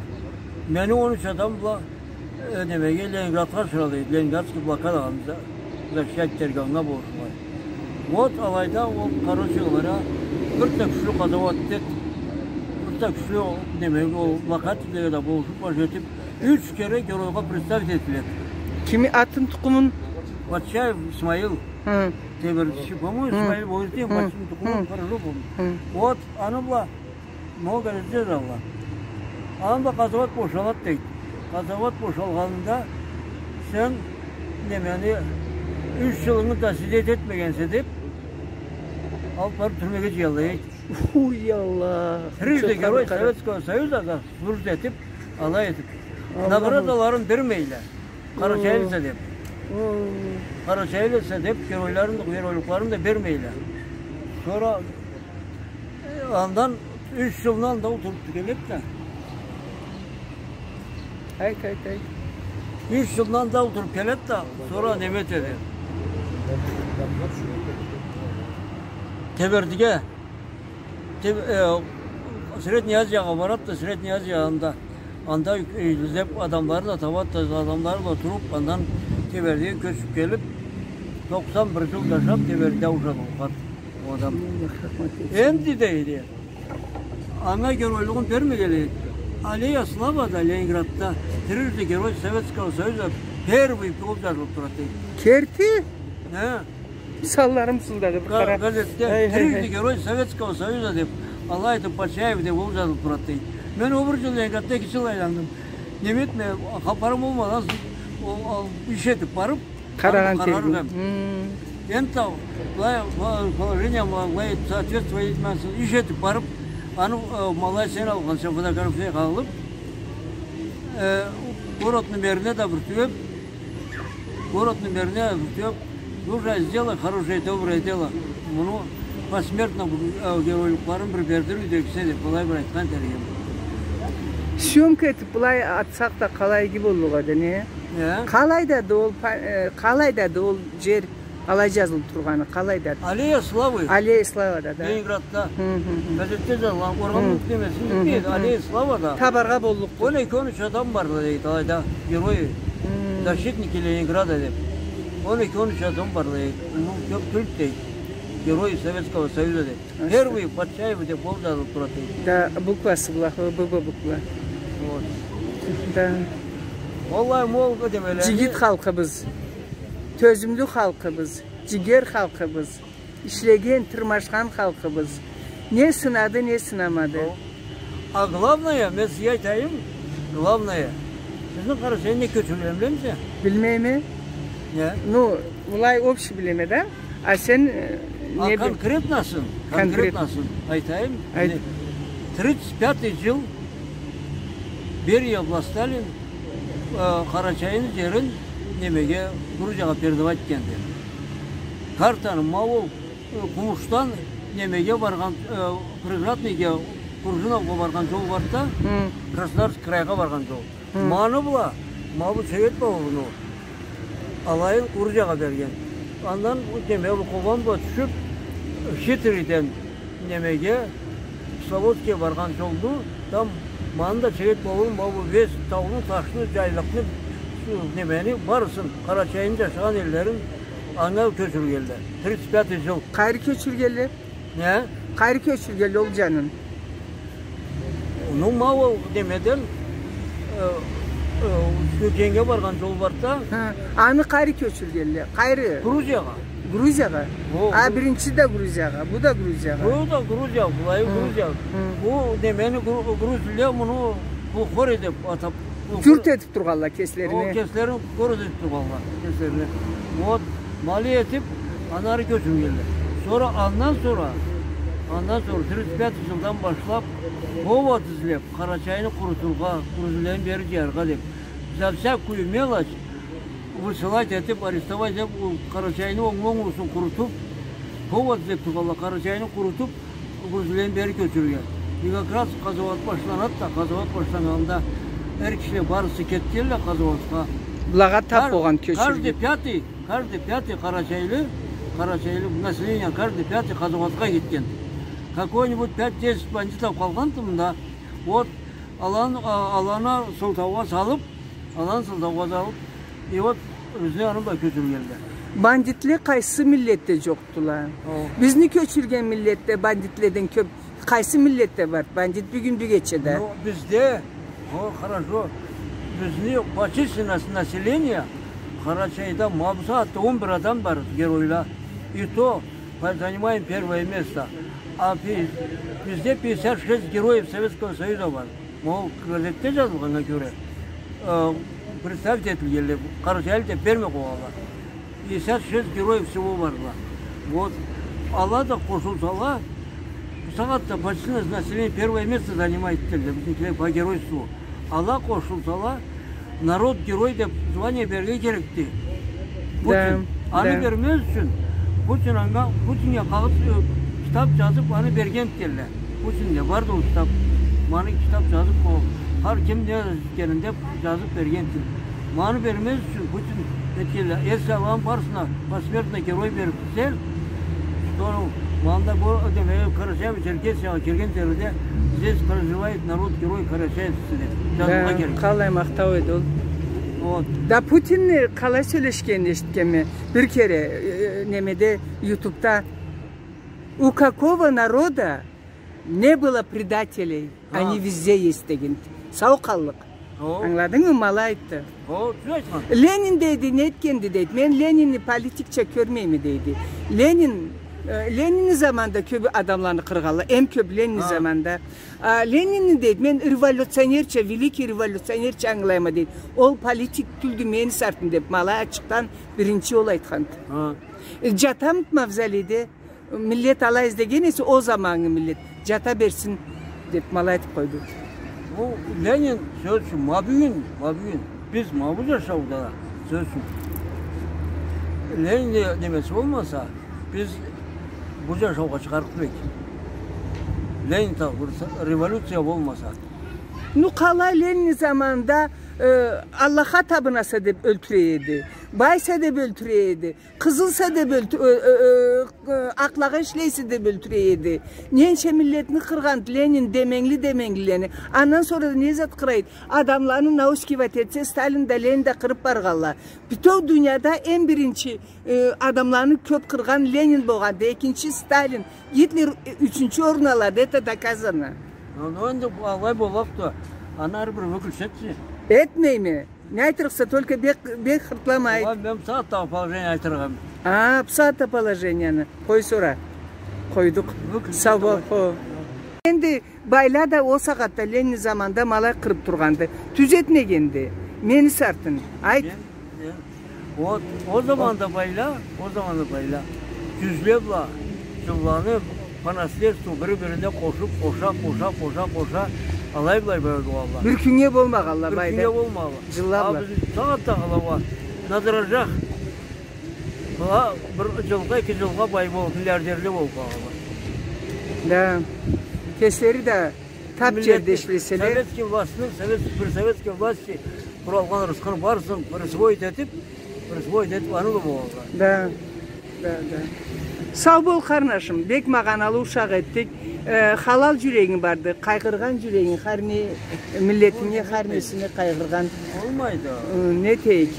Мени он юч адам бла Э, немеге, Ленинградха ашыралла, дейди. Ленинградский блокадагъа за-, защищать этерге, анга болушургъа. Вот, алайда ол, короче говоря, бир да кючлю къазауат этеди. Бир да кючлю, немеге, ол блокадниклеге да болушуб, баш этиб, юч кере геройгъа представить этиледи. Кими, атын, тукъумун? Батчаев Исмаил. Хы. Тебердичи, по-моему, Исмаил Богъуз дейди, Батчаевни тукъуму, по-моему. Хы. Вот, аны бла Много джазалла. Анда къазауат бошалады, дейди. Къазауат бошалгъанында сен, немени, юч джылынгы да сидеть этмегенсе деб, алыб барыб тюрмеге джыялла, дейди. Уй, Аллах. Трижды Герой Советского Союза да служить этиб, алай этиб. Наградаларын бермейле. Къарачайлыса деб. О. Къарачайлыса деб, геройларын да, геройлукъларын да бермейле. Сора, э, андан юч джылны анда олтуруб келеди да. Айт, айт, айт. Юч джылны анда олтуруб келеди да, сора неме этеди. Тебердиге Теб-, э, Средняя Азиягъа барады да, Средняя Азияда, анда, э, излеб адамлары да табады да, адамлары бла туруб, андан Тебердиге кёчюб келиб, токъсан бир джыл джашаб, Тебердиде ушады ол къарт, ол адам. Аллах рахмат этсин. Энди, дейди, анга геройлугъун бермегенлей, Аллея славада Ленинградда трижды Герой Советского Союза первый болуб джазылыб турады, дейди. Керти? Хы. Санларым сылдады бир къара. Газетде, эй, эй, «Трижды Герой Советского Союза» деб, алай этиб, Батчаев деб ол джазылыб турады, дейди. Мен ол бир джыл Ленинградда эки джыл айландым. Неме этме, хапарым болмады, ол, ол, иш этиб барыб, къарагъан эдим. Энди да, былай, положение, былай соответствовать этмесин, иш этиб барыб, аны, э, Малай Сен алгъанча фотография алыб, э, городну мэрине да бир тюбеб, Городну мэрине тюбеб, нужно сделать хорошее, доброе дело. Муну посмертно, э, геройлукъларын бир бердириу да кеси эди, былай бир айтхан терген. Съёмка этиб былай атсакъ да къалай иги боллукъ эди, не? Э? Къалайдады ол па-, э, къалайдады ол джер, алай джазылыб тургъаны, къалайдады? Аллея славы. Аллея славада, да. Ленинградда. Хы, хы, хы. Газетде джазылгъан, орган немесин билмейди, Аллея славада. Табаргъа боллукъду. Он эки, он юч адам барды дейди, алайда, герои, защитники Ленинграда деб. Он эки, он юч адам барды дейди. Бу кёб тюлдю дейди. Герои Советского Союза деб. Аста. Первый Батчаев деб ол джазылыб турады. Да, буквасы бла, б б буква. Вот. Да. Валлахи, молгъа демеле. Джигит халкъыбыз, тёзюмлю халкъыбыз, джигер халкъыбыз, ишлеген, тырмашхан халкъыбыз. Не сынады, не сынамады. О. А главное, мен сизге айтайым, главное, сизни Къарачайны не кёчюргенин билемисе? Билмейме. Не? Ну, былай общий билеме да. А сен, э, а не бил-, конкретносын, конкрет-, конкретносын айтайым. Айт. Тридцать пятый джыл Берия бла Сталин, э, Къарачайны джерин немеге, Грузиягъа передавать этгенди. Картаны ма ол, э, Къумушдан немеге баргъан, э, Приградныйге, Куржиновгъа баргъан джол барды да, Краснодарский крайгъа баргъан джол. Хы. Маны бла, ма бу Чегет Баулуну алайын Грузиягъа берген. Андан бу неме, бу Къобан бла тюшюб, Хитрыйден немеге, Кисловодскеге баргъан джолну, там, маны да Чегет Баулу, ма бу весь тауну, ташны, джайлыкъны, суу, немени, барысын, Къарачайны джашагъан джерлерин анга кёчюргенле. Тридцать пятый джыл. Къайры кёчюргенле? Не? Къайры кёчюргенле ол джанын? Ну, ма ол немеден, э, э, Сюркенге баргъан джол барды да. Хы. Аны къайры кёчюргенле? Къайры? Грузиягъа. Грузиягъа? О, а, Гру-, биринчи да Грузиягъа, бу да Грузиягъа. Бу да Грузия, былай Грузия. Хы. Бу немени гру-, грузле муну бу хори деб атаб, бу хор-, джурт этиб тургъанла кеслерине. О, кеслерин хор этиб тургъанла, кеслерине. Вот. Ма алай этиб, аны ары кёчюргенле. Сора, андан сора, андан сора, тридцать пятый джылдан башлаб, повод излеб, Къарачайны къурутургъа, грузлени бери джыяргъа деб, за всякую мелочь высылать этиб, арестовать этиб, ол Къарачайны онглу-онглусун къурутуб, повод излеб тургъанла, Къарачайны къурутуб, грузлени бери кёчюрюрге. И как раз къазауат башланады да, къазауат башланнганында эр кишиле барысы кетгенле къазауатха. Былагъа тап болгъан кёчюрюрге. Каждый пятый, каждый пятый къарачайлы, къарачайлы население, каждый пятый къазауатха кетген. Какой-нибудь пять-десять бандитов къалгъанды мында. Вот, аланы, а, аланы сылтаугъа салыб, аланы сылтаугъа салыб, и вот, бизни аны бла кёчюргенле. Бандитле къайсы миллетде джокъдула? О. Бизни кёчюрген миллетде бандитледен кёб къайсы миллетде бар бандит бюгюн, бюгече да? Ну, бизде, о, хорошо. Бизни по численности населения Къарачайда ма бусагъатда он бир адам бар, геройла. И то, по-, занимаем первое место. А пи-, бизде пятьдесят шесть героев Советского Союза бар. Ма ол газетде джазылгъаннга кёре, э, представить этилгенле, къарачайлы деб бермей къойгъанла. Пятьдесят шесть героев всего бардыла. Вот. Ала да къошулсала, бусагъатда по численности населения первое место занимает этелле, бизникиле по геройству. Ала къошулсала, народ герой деб звание берирге керекди. Да, Путин. Аны бермез ючюн, Путин анга, Путинге къагъыт, э, китаб джазыб, аны берген этгенле. Путинде барды ол китаб. Ма аны китаб джазыб, ол хар ким не этгенин деб джазыб берген этген. Ма аны бермез ючюн Путин этгенле. Если аланы барысына посмертно герой бериб, Сен, что, ма анда бу, неме, Карачаево-Черкесиягъа келген джерде, здесь проживает народ-герой карачаевцы деб джазылгъа керек. Да, къалай махтау эди ол. Вот. Да Путинни къалай сёлешгенин эшитгенме бир кере, э, немеде, ютубда. У какого народа не было предателей? Они везде есть деген. Сау къаллыкъ. О. Ангыладынгмы? Ма алай айтды. О, тюз айтхан. Ленин дейди, не этгенди дейди. Мен Ленинни политикча кёрмейме дейди. Ленин, э, Ленинни заманында кёб адамланы къыргъанла. Эм кёб Ленинни заманында. А Ленинни дейди, мен революционерча, великий революционерча ангылайма дейди. Ол политик тюлдю, мени сартын деб, ма алай ачыкъдан биринчи ол айтханды. Э, джатамыды мавзолейде. Миллет алай излеген эсе, ол заманнгы миллет, джата берсин деб, ма алай этиб къойду. Бу Ленин, сёз ючюн, ма бюгюн, ма бюгюн биз ма бу джашауда, сёз ючюн, Ленин не-, немеси болмаса, биз Бу джашаугъа чыгъарыкъ тюл эдик. Ленин табылса, революция болмаса. Ну, къалай Ленин заманында, э, Аллахха табынаса деб ёлтюре эди. Байса деб ёлтюре эди. Къызылса деб ёлтю-, э, э, э, э, акълагъа ишлейсе деб ёлтюре эди. Ненча миллетни къыргъанды Ленин, деменгили, деменгилени. Андан сора да не зат къыра эди? Адамланы наускивать этсе, Сталин да, Ленин да къырыб баргъанла. Бютеу дунияда эм биринчи, э, адамланы кёб къыргъан Ленин болгъанды, экинчи Сталин, Гитлер, э, ючюнчю орун алады, это доказано. Ну, ну, энди бу алай боллукъду. Аны ары бир выключать этчи. Этмейме. Не айтырыкъса, только бек, бек хыртлама айт. Уа, мен бусагъатда положение айтыргъа. А, бусагъатда положенияны. Къой сора. Къойдукъ. Сау бол, хо. Энди байла да ол сагъатда Ленин заманда ма алай къырыб тургъанды. Тюз этмегенди. Мени сартын. Айт. Мен, мен. Вот, ол заманда байла, ол заманда байла. Джюзле бла, джылланы по наследству бири-бирине къошуб, къоша, къоша, къоша, къоша, алай былай бай болалла. Бир кюннге болмагъанла байла. Бир кюннге болмагъанла. Джылла бла. А бизни бусагъатда къалауа, на дрожжах. Была бир джылгъа, эки джылгъа бай болуб, миллиардерле болуб къалалла. Да. Кеслери да таб джерде ишлеселе. Советский властны, совет-, при советской власти къуралгъан рысхыны барысын присвоить этиб, присвоить этиб, аны бла болалла. Да. Да, да. Сау бол, къарнашым, бек магъаналы ушакъ этдик. Э, халал джюрегинг барды, къайгъыргъан джюрегинг, хар не миллетинге, хар несине къайгъыргъан. Болмайды. Э, не этейик?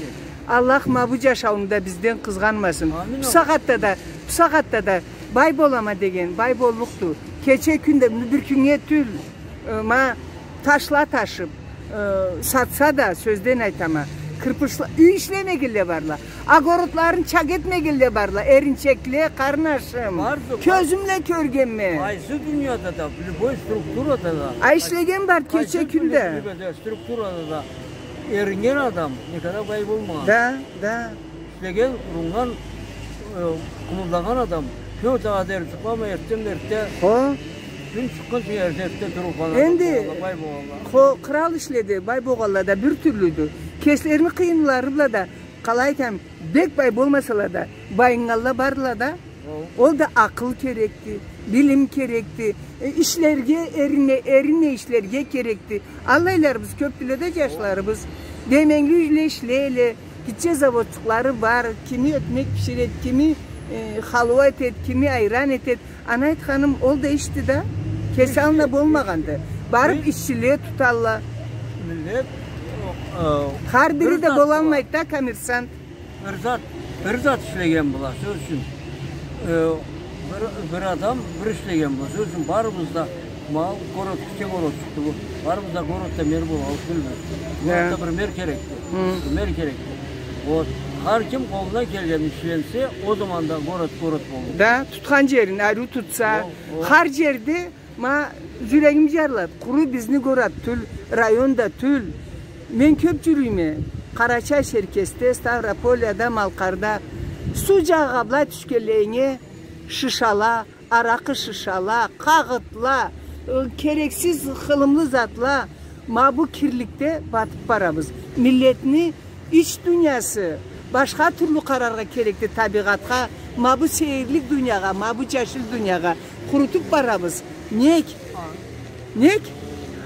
Аллах ма бу джашауну да бизден къызгъанмасын. Амин. Бусагъатда да, бусагъатда да бай болама деген, бай боллукъду. Кече-кюн да, бир кюннге тюл. Э, ма ташла ташыб, э, сатса да, сёзден айтама, кырпычла, юй ишлемегенле барла. Огородларын чак этмегенле барла. Эринчекле, къарнашым. Барды, бар. Кёзюм бла кёргенме. Къайсы дунияда да, любой структурада да. А ишлеген бар, кече-кюн да. Къайсы дунияда, структурада да эринген адам никогда бай болмагъан. Да, да. Ишлеген, уруннган, э, къымылдагъан адам. Кёп да дери джукъламай, эртден эртде. Хо. Кюн чыкъгъынчы эртде туруб, энди бай болгъанла. Хо, кърал ишледи, бай болгъанла да бир тюрлюдю. Кеслерини къыйынлары бла да, къалай айтайым, бек бай болмасала да, байыннганла барла да. Ол да акъыл керекди, билим керекди, э, ишлерге, эринме, эринме ишлерге керекди. Аллайларыбыз кёбдюле да джашларыбыз. Деменгили юйле ишлейле, гитче заводчукълары бар, кими ётмек биширеди, кими, э, халва этеди, кими айран этеди. Аны айтханым, ол да ишди да, кеси аллына болмагъанды. Барыб ишчиле туталла. Миллет, э, хар бири да болалмайды да коммерсант. Бир зат, бир зат ишлеген была, сёз ючюн. Э, бир, бир адам бир ишлеген была, сёз ючюн, барыбыз да, ма, город, кичи город чыкъды бу. Барыбыз да городда мэр болаллыкъ тюлбюз. Да. Городда бир мэр керекди. Хы. Бир мэр керекди. Вот. Хар ким къолундан келгенин ишленсе, ол заманда город, город болур. Да, тутхан джерин ариу тутса, ол, ол. Хар джерде Ма, джюрегим джарылады. Къуру бизни город тюл, район да тюл. Мен кёб джюрюйме. Къарачай-Черкесде, Ставропольяда, Малкъарда. Суу джагъагъа былай тюшгенлейинге шышала, аракъы шышала, къагъытла, э, керексиз хылымлы затла. Ма бу кирликде батыб барабыз. Миллетни ич дуниясы башха тюрлю къараргъа керекди табигъатха, ма бу сейирлик дуниягъа, ма бу джашил дуниягъа къурутуб барабыз. Нек? Нек?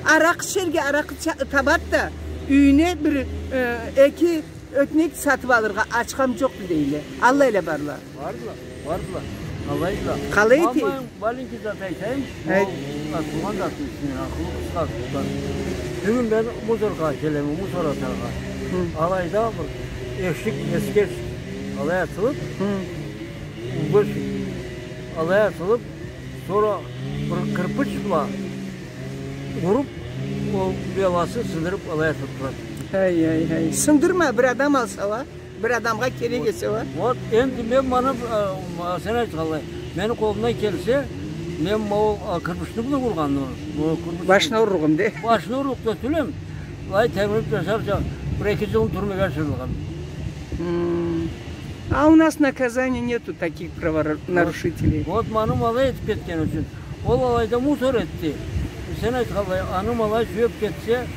Аракъы ичерге аракъы ча-, табады да, юйюне бир, э, эки ётмек сатыб алыргъа ачхам джокъду дейле. Аллайла барла. Бардыла, бардыла. Къалайдыла? Къалай этейик? Маленький зат айтайым. Айт. Ол айтылгъан затны ичинден, акъылы къысха тутхан. Бюгюн мен мусоргъа келеме, мусор атаргъа. Хы. Алайда бир эшик, эсгеч алай атылыб, хы, убыш алай атылыб, сора бир кырпыч бла уруб, ол бияласын сындырыб алай атылыб турады. Ай, ай, ай. Сындырма, бир адам алса уа. Бир адамгъа керек эсе уа. Вот, энди мен муну, э, сен айтханлай, мени къолумдан келсе, мен ма ол, э, кырпычны бла ургъанны, ол кырпычны башына урургъум де. Башына урлукъ да тюлем. Былай тебрениб джашарча, бир эки джылны тюрьмеге ашырыргъа. Хм. А у нас наказания нету таких правонарушителей. Вот, вот, муну ма алай этиб кетген ючюн. Ол алайда мусор этди. Сен айтханлай, аны ма алай сюеб кетсе,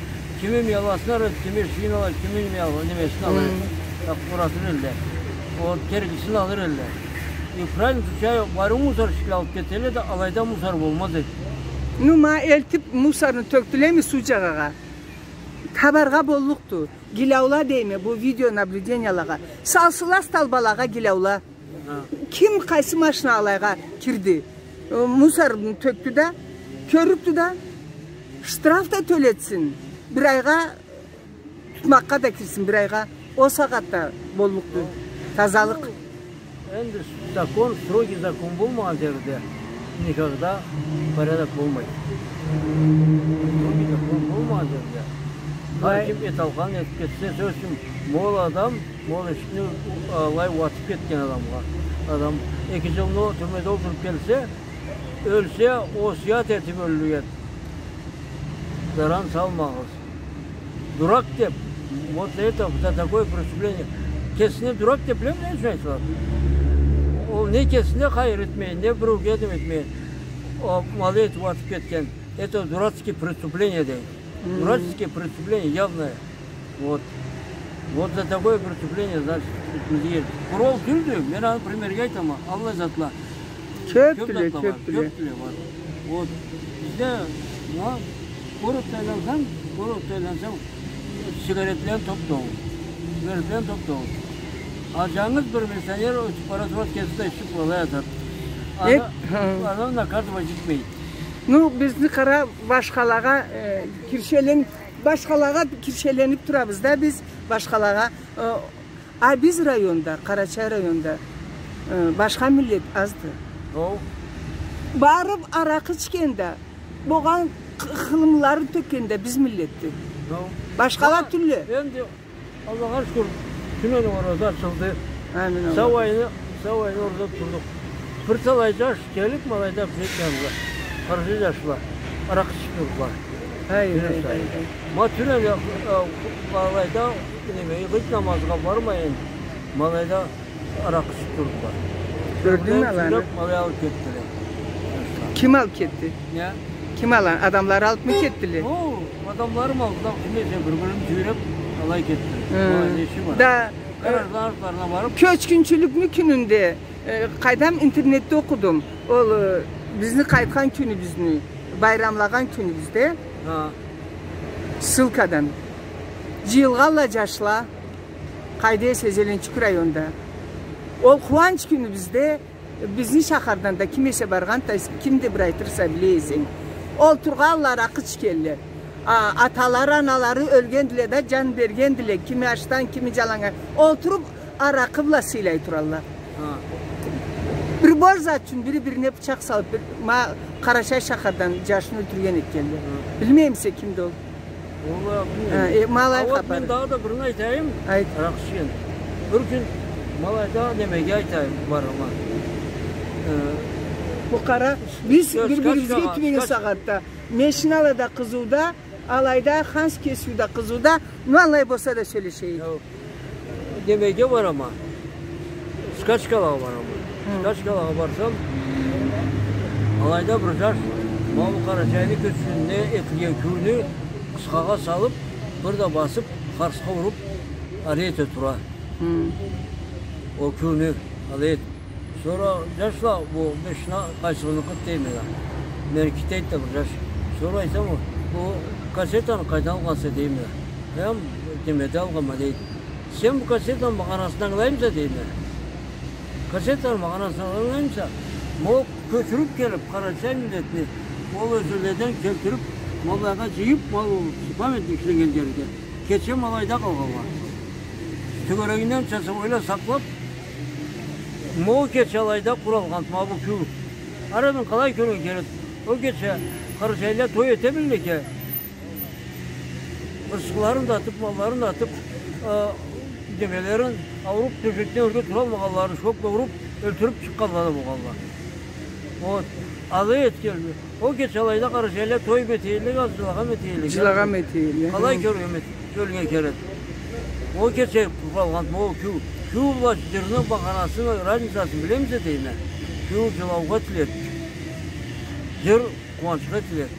кими бияласын алыр эди, кими эшигин алыр эди, кими бияласын, немесин алыр эди. Хы. Акъ, бурасын элле. Ол кереклисин алыр элле. Правильно отвечаю, бары мусорщикле алып кетелле да, алайда мусор болмаз эди. Ну, ма элтип мусорну тёкдюлеми суу джагъагъа? Табаргъа боллукъду. Гилаула дейме, бу видеонаблюдениелагъа. Салсынла столбалагъа гилаула. Ха. Ким, къайсы машина алайгъа кирди? Э, мусорну тёкдю да, кёрюкдю да, штраф да тёлетсин. Бир айгъа тутмакъгъа да кирсин, бир айгъа. Ол сагъатда боллукъду тазалыкъ. Энди закон, строгий закон болмагъан джерде никогда порядок болмайды. Строгий закон болмагъан джерде. Хар ким эталгъанын этип кетсе, сёз ючюн, ма ол адам, ма ол эшикни алай уатып кетген адамгъа. Адам эки джылны тюрмеде олтуруп келсе, ёлсе, осуят этип ёллюк эди. Заран салмагъыз. Дурак деп, вот это, за такое преступление. Кесине дурак деп билемисе не ючюн айтылады? Ол не кесине хайыр этмей, не биреуге да этмей. Ол ма алай этип уатып кетген. Это дурацкие преступления дейди. Мгм. Дурацкие преступления явное. Вот. Вот за такое преступление, значит, биз дегенди. Бир ол тюлдю, мен аны примерге айтама, аллай затла. Кёп затла бар, кёп затла бар. Вот. Бизде, ма, городда айлансанг, городда айлансанг, сигаретлени топ-толу. Сигаретлени топ-толу. А джангыз бир милиционер ётюп бара турады, кеси да ичип къала ятады. Ана, ха, ана наказывать этмейди. Ну, бизни къара, башхалагъа, э, киршелен-, башхалагъа киршеленип турабыз да биз, башхалагъа, э, а биз районда, Къарачай районда, э, башха миллет азды. Хо. Барып аракъы ичгенде, болгъан хы-, хылымларын тёкгенде биз миллетди. Хо. Башхала тюлле. Энди Аллахха шукур, тюнене ораза ачылды. Амин, Аллах. Сау айны, сау айны ораза тутдукъ. Бир талай джаш келип, ма алайда, бизге джанына, къарачай джашла, аракъы ичип турдула. Ай, ай, ай, ай. Ма тюнене, э, ма алайда, неме, игъид намазгъа бармайын, ма алайда аракъы ичип турдула. Кёрдюнгмю аланы? Ма алай алып кетдиле. Ким алып кетди? Не? Ким аланы? Адамлары алыпмы кетдиле? О, адамлары ма алды да, ким эсе бир-бирин джюйреп, алай кетди. Хы. Ма не иши бар? Да, э, гражданлыкъларына барып. Кёчгюнчюлюкню кюнюнде, э, къайдам, интернетде окъудум. Ол, э, бизни къайтхан кюнюбюзню, байрамлагъан кюнюбюзде. Ха. Ссылкадан. Джыйылгъанла джашла. Къайда эсе, Зеленчук районда. Ол къууанч кюнюбюзде бизни шахардан да ким эсе баргъан да, ким да бир айтырса, биле эсенг. Олтургъанла, аракъы ичгенле. А, аталары, аналары ёлгендиле да, джан бергендиле. Кими ачдан, кими джаланнга. Олтуруп, аракъы бла сыйлай туралла. Ха. Бир бош зат ючюн бири-бирине бычакъ салып, бир, ма, Къарачай шахардан джашны ёлтюрген этгенле. Хы. Билмеймисе кимди ол? Ол да билмейме. Ха, э, ма алай хапар. А вот мен дагъыда бирин айтайым. Айт. Аракъы ичген. Бир кюн ма алайда немеге айтайым, барама. Э, бу къара, биз бир-бирибизге тюбеген сагъатда, машинала да къызыуда, алайда, Ханс кесиу да къызыуда, ну, алай болса да сёлешейик. Немеге барама. Скачкалагъа барама. Хы. Скачкалагъа барсам, алайда бир джаш ма бу Къарачайны кёчюнде этилген кюуню къысхагъа салып, бир да басып, харсха уруп, алай эте тура. Хы. Ол кюуню алай эт. Сора джашла, бу машина къайсыгъыныкъыды дейме да. Меники дейди да бир джаш. Сора айтама, бу кассетаны къайдан алгъанса дейме да. Эм, немеде алгъанма дейди. Сен бу кассетаны магъанасын ангылаймыса дейме. Кассетаны магъанасын ангылаймыса, ма ол кёчюрюп келип, къарачай миллетни, ол ёзенледен келтирип, ма былайгъа джыйып, ма ол памятник ишленнген джерге. Кече ма алайда къалгъанла. Тёгерегинден часовойла сакълап, ма ол кече алайда къуралгъан, ма бу кюу. Арадан къалай кёрген кереди. Ол кече къарачайла той эте билмеге, ырысхыларын да атып, малларын да атып, э, немелерин, ауруп, тёшекден ёрге туралмагъанларын шокла уруп, ёлтюрюп чыкъгъанла да болгъанла. Вот. Алай этгенле. Ол кече алайда къарачайла тойму эте эдиле, джылагъанмы эте эдиле? Джылагъанмы эте эдиле? Къалай кёргенме, кёрген кереди. Ол кече къуралгъан, ол кюу, кюу бла джырны магъанасын, разницасын билемисе дейме. Кюу джылаугъа тиледи. Джыр къууанчха тиледи.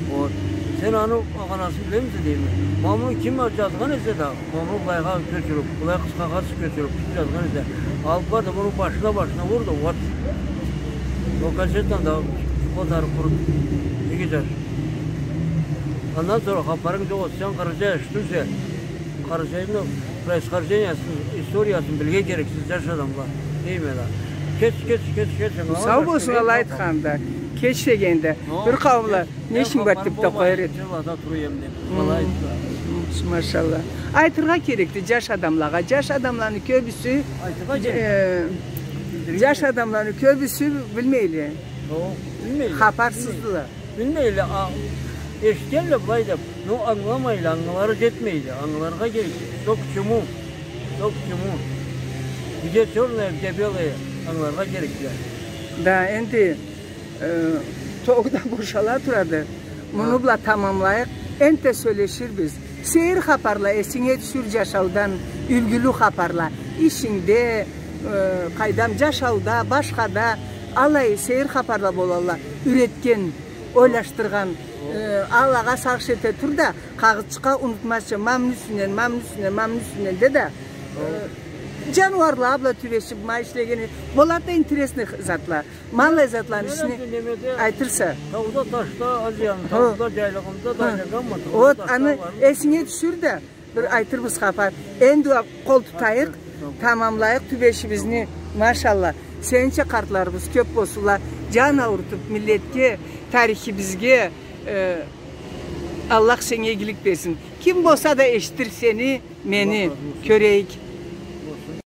Вот. Сен аны магъанасын билемисе дейме. Ма муну ким джазгъан эсе да, ма муну былайгъа кёчюрюп, былай къысхагъа кёчюрюп, ким джазгъан эсе, Алып барды, муну башына, башына урду, вот. Ол кассетаны да чукъла тарыкъ къурутду. Иги зат. Андан сора хапарынг джокъ, сен къарачай ашхынча, къарачайны происхождениясын, историясын билирге керексиз, джаш адамла. Дейме да. Кеч, кеч, кеч, кеч, ангыламай. Сау болсун, алай айтханда. Кеч дегенде. Бир къауумла, не ишинг бар деп да къояр эди. Джырлата тура эдим деп. Алай айтса. Машалла. Айтыргъа керекди джаш адамлагъа. Джаш адамланы кёбюсю, э, джаш адамланы кёбюсю билмейле. Хапарсыздыла. Билмейле, а, эшитгенле былай деп, но ангыламайла, ангылары джетмейди, ангыларгъа керек. Что к чему? Что к чему? Где чёрное, где белое, ангыларгъа керекди. Да, энди, э, тогъу да бошала турады. Муну бла тамамлайыкъ, энтда сёлеширбиз. Сейир хапарла эсинге тюшюр джашаудан, юлгюлю хапарла. Ишингде, э, къайдам, джашауда, башхада, алай сейир хапарла болалла. Юретген, ойлашдыргъан, э, Аллахха сагъыш эте тур да, къагъытчыкъгъа унутмазча, ма муну юсюнден, ма муну юсюнден, ма муну юсюнден де да, э, джаныуарла бла тюбешиб, ма ишлегени, болады да интересный затла. Ма аллай затланы ичине айтырса. Тауда, ташда, Азияны тауда, джайлыгъында да айланнганма. Вот, аны эсинге тюшюр да, бир айтырбыз хапар. Энди уа къол тутайыкъ, тамамлайыкъ тюбешибизни, машалла. Сенича къартларыбыз кёб болсунла, джан аурутуб миллетге, тарихибизге, э, Аллах сеннге игилик берсин. Ким болса да эшитир сени, мени, кёрейик.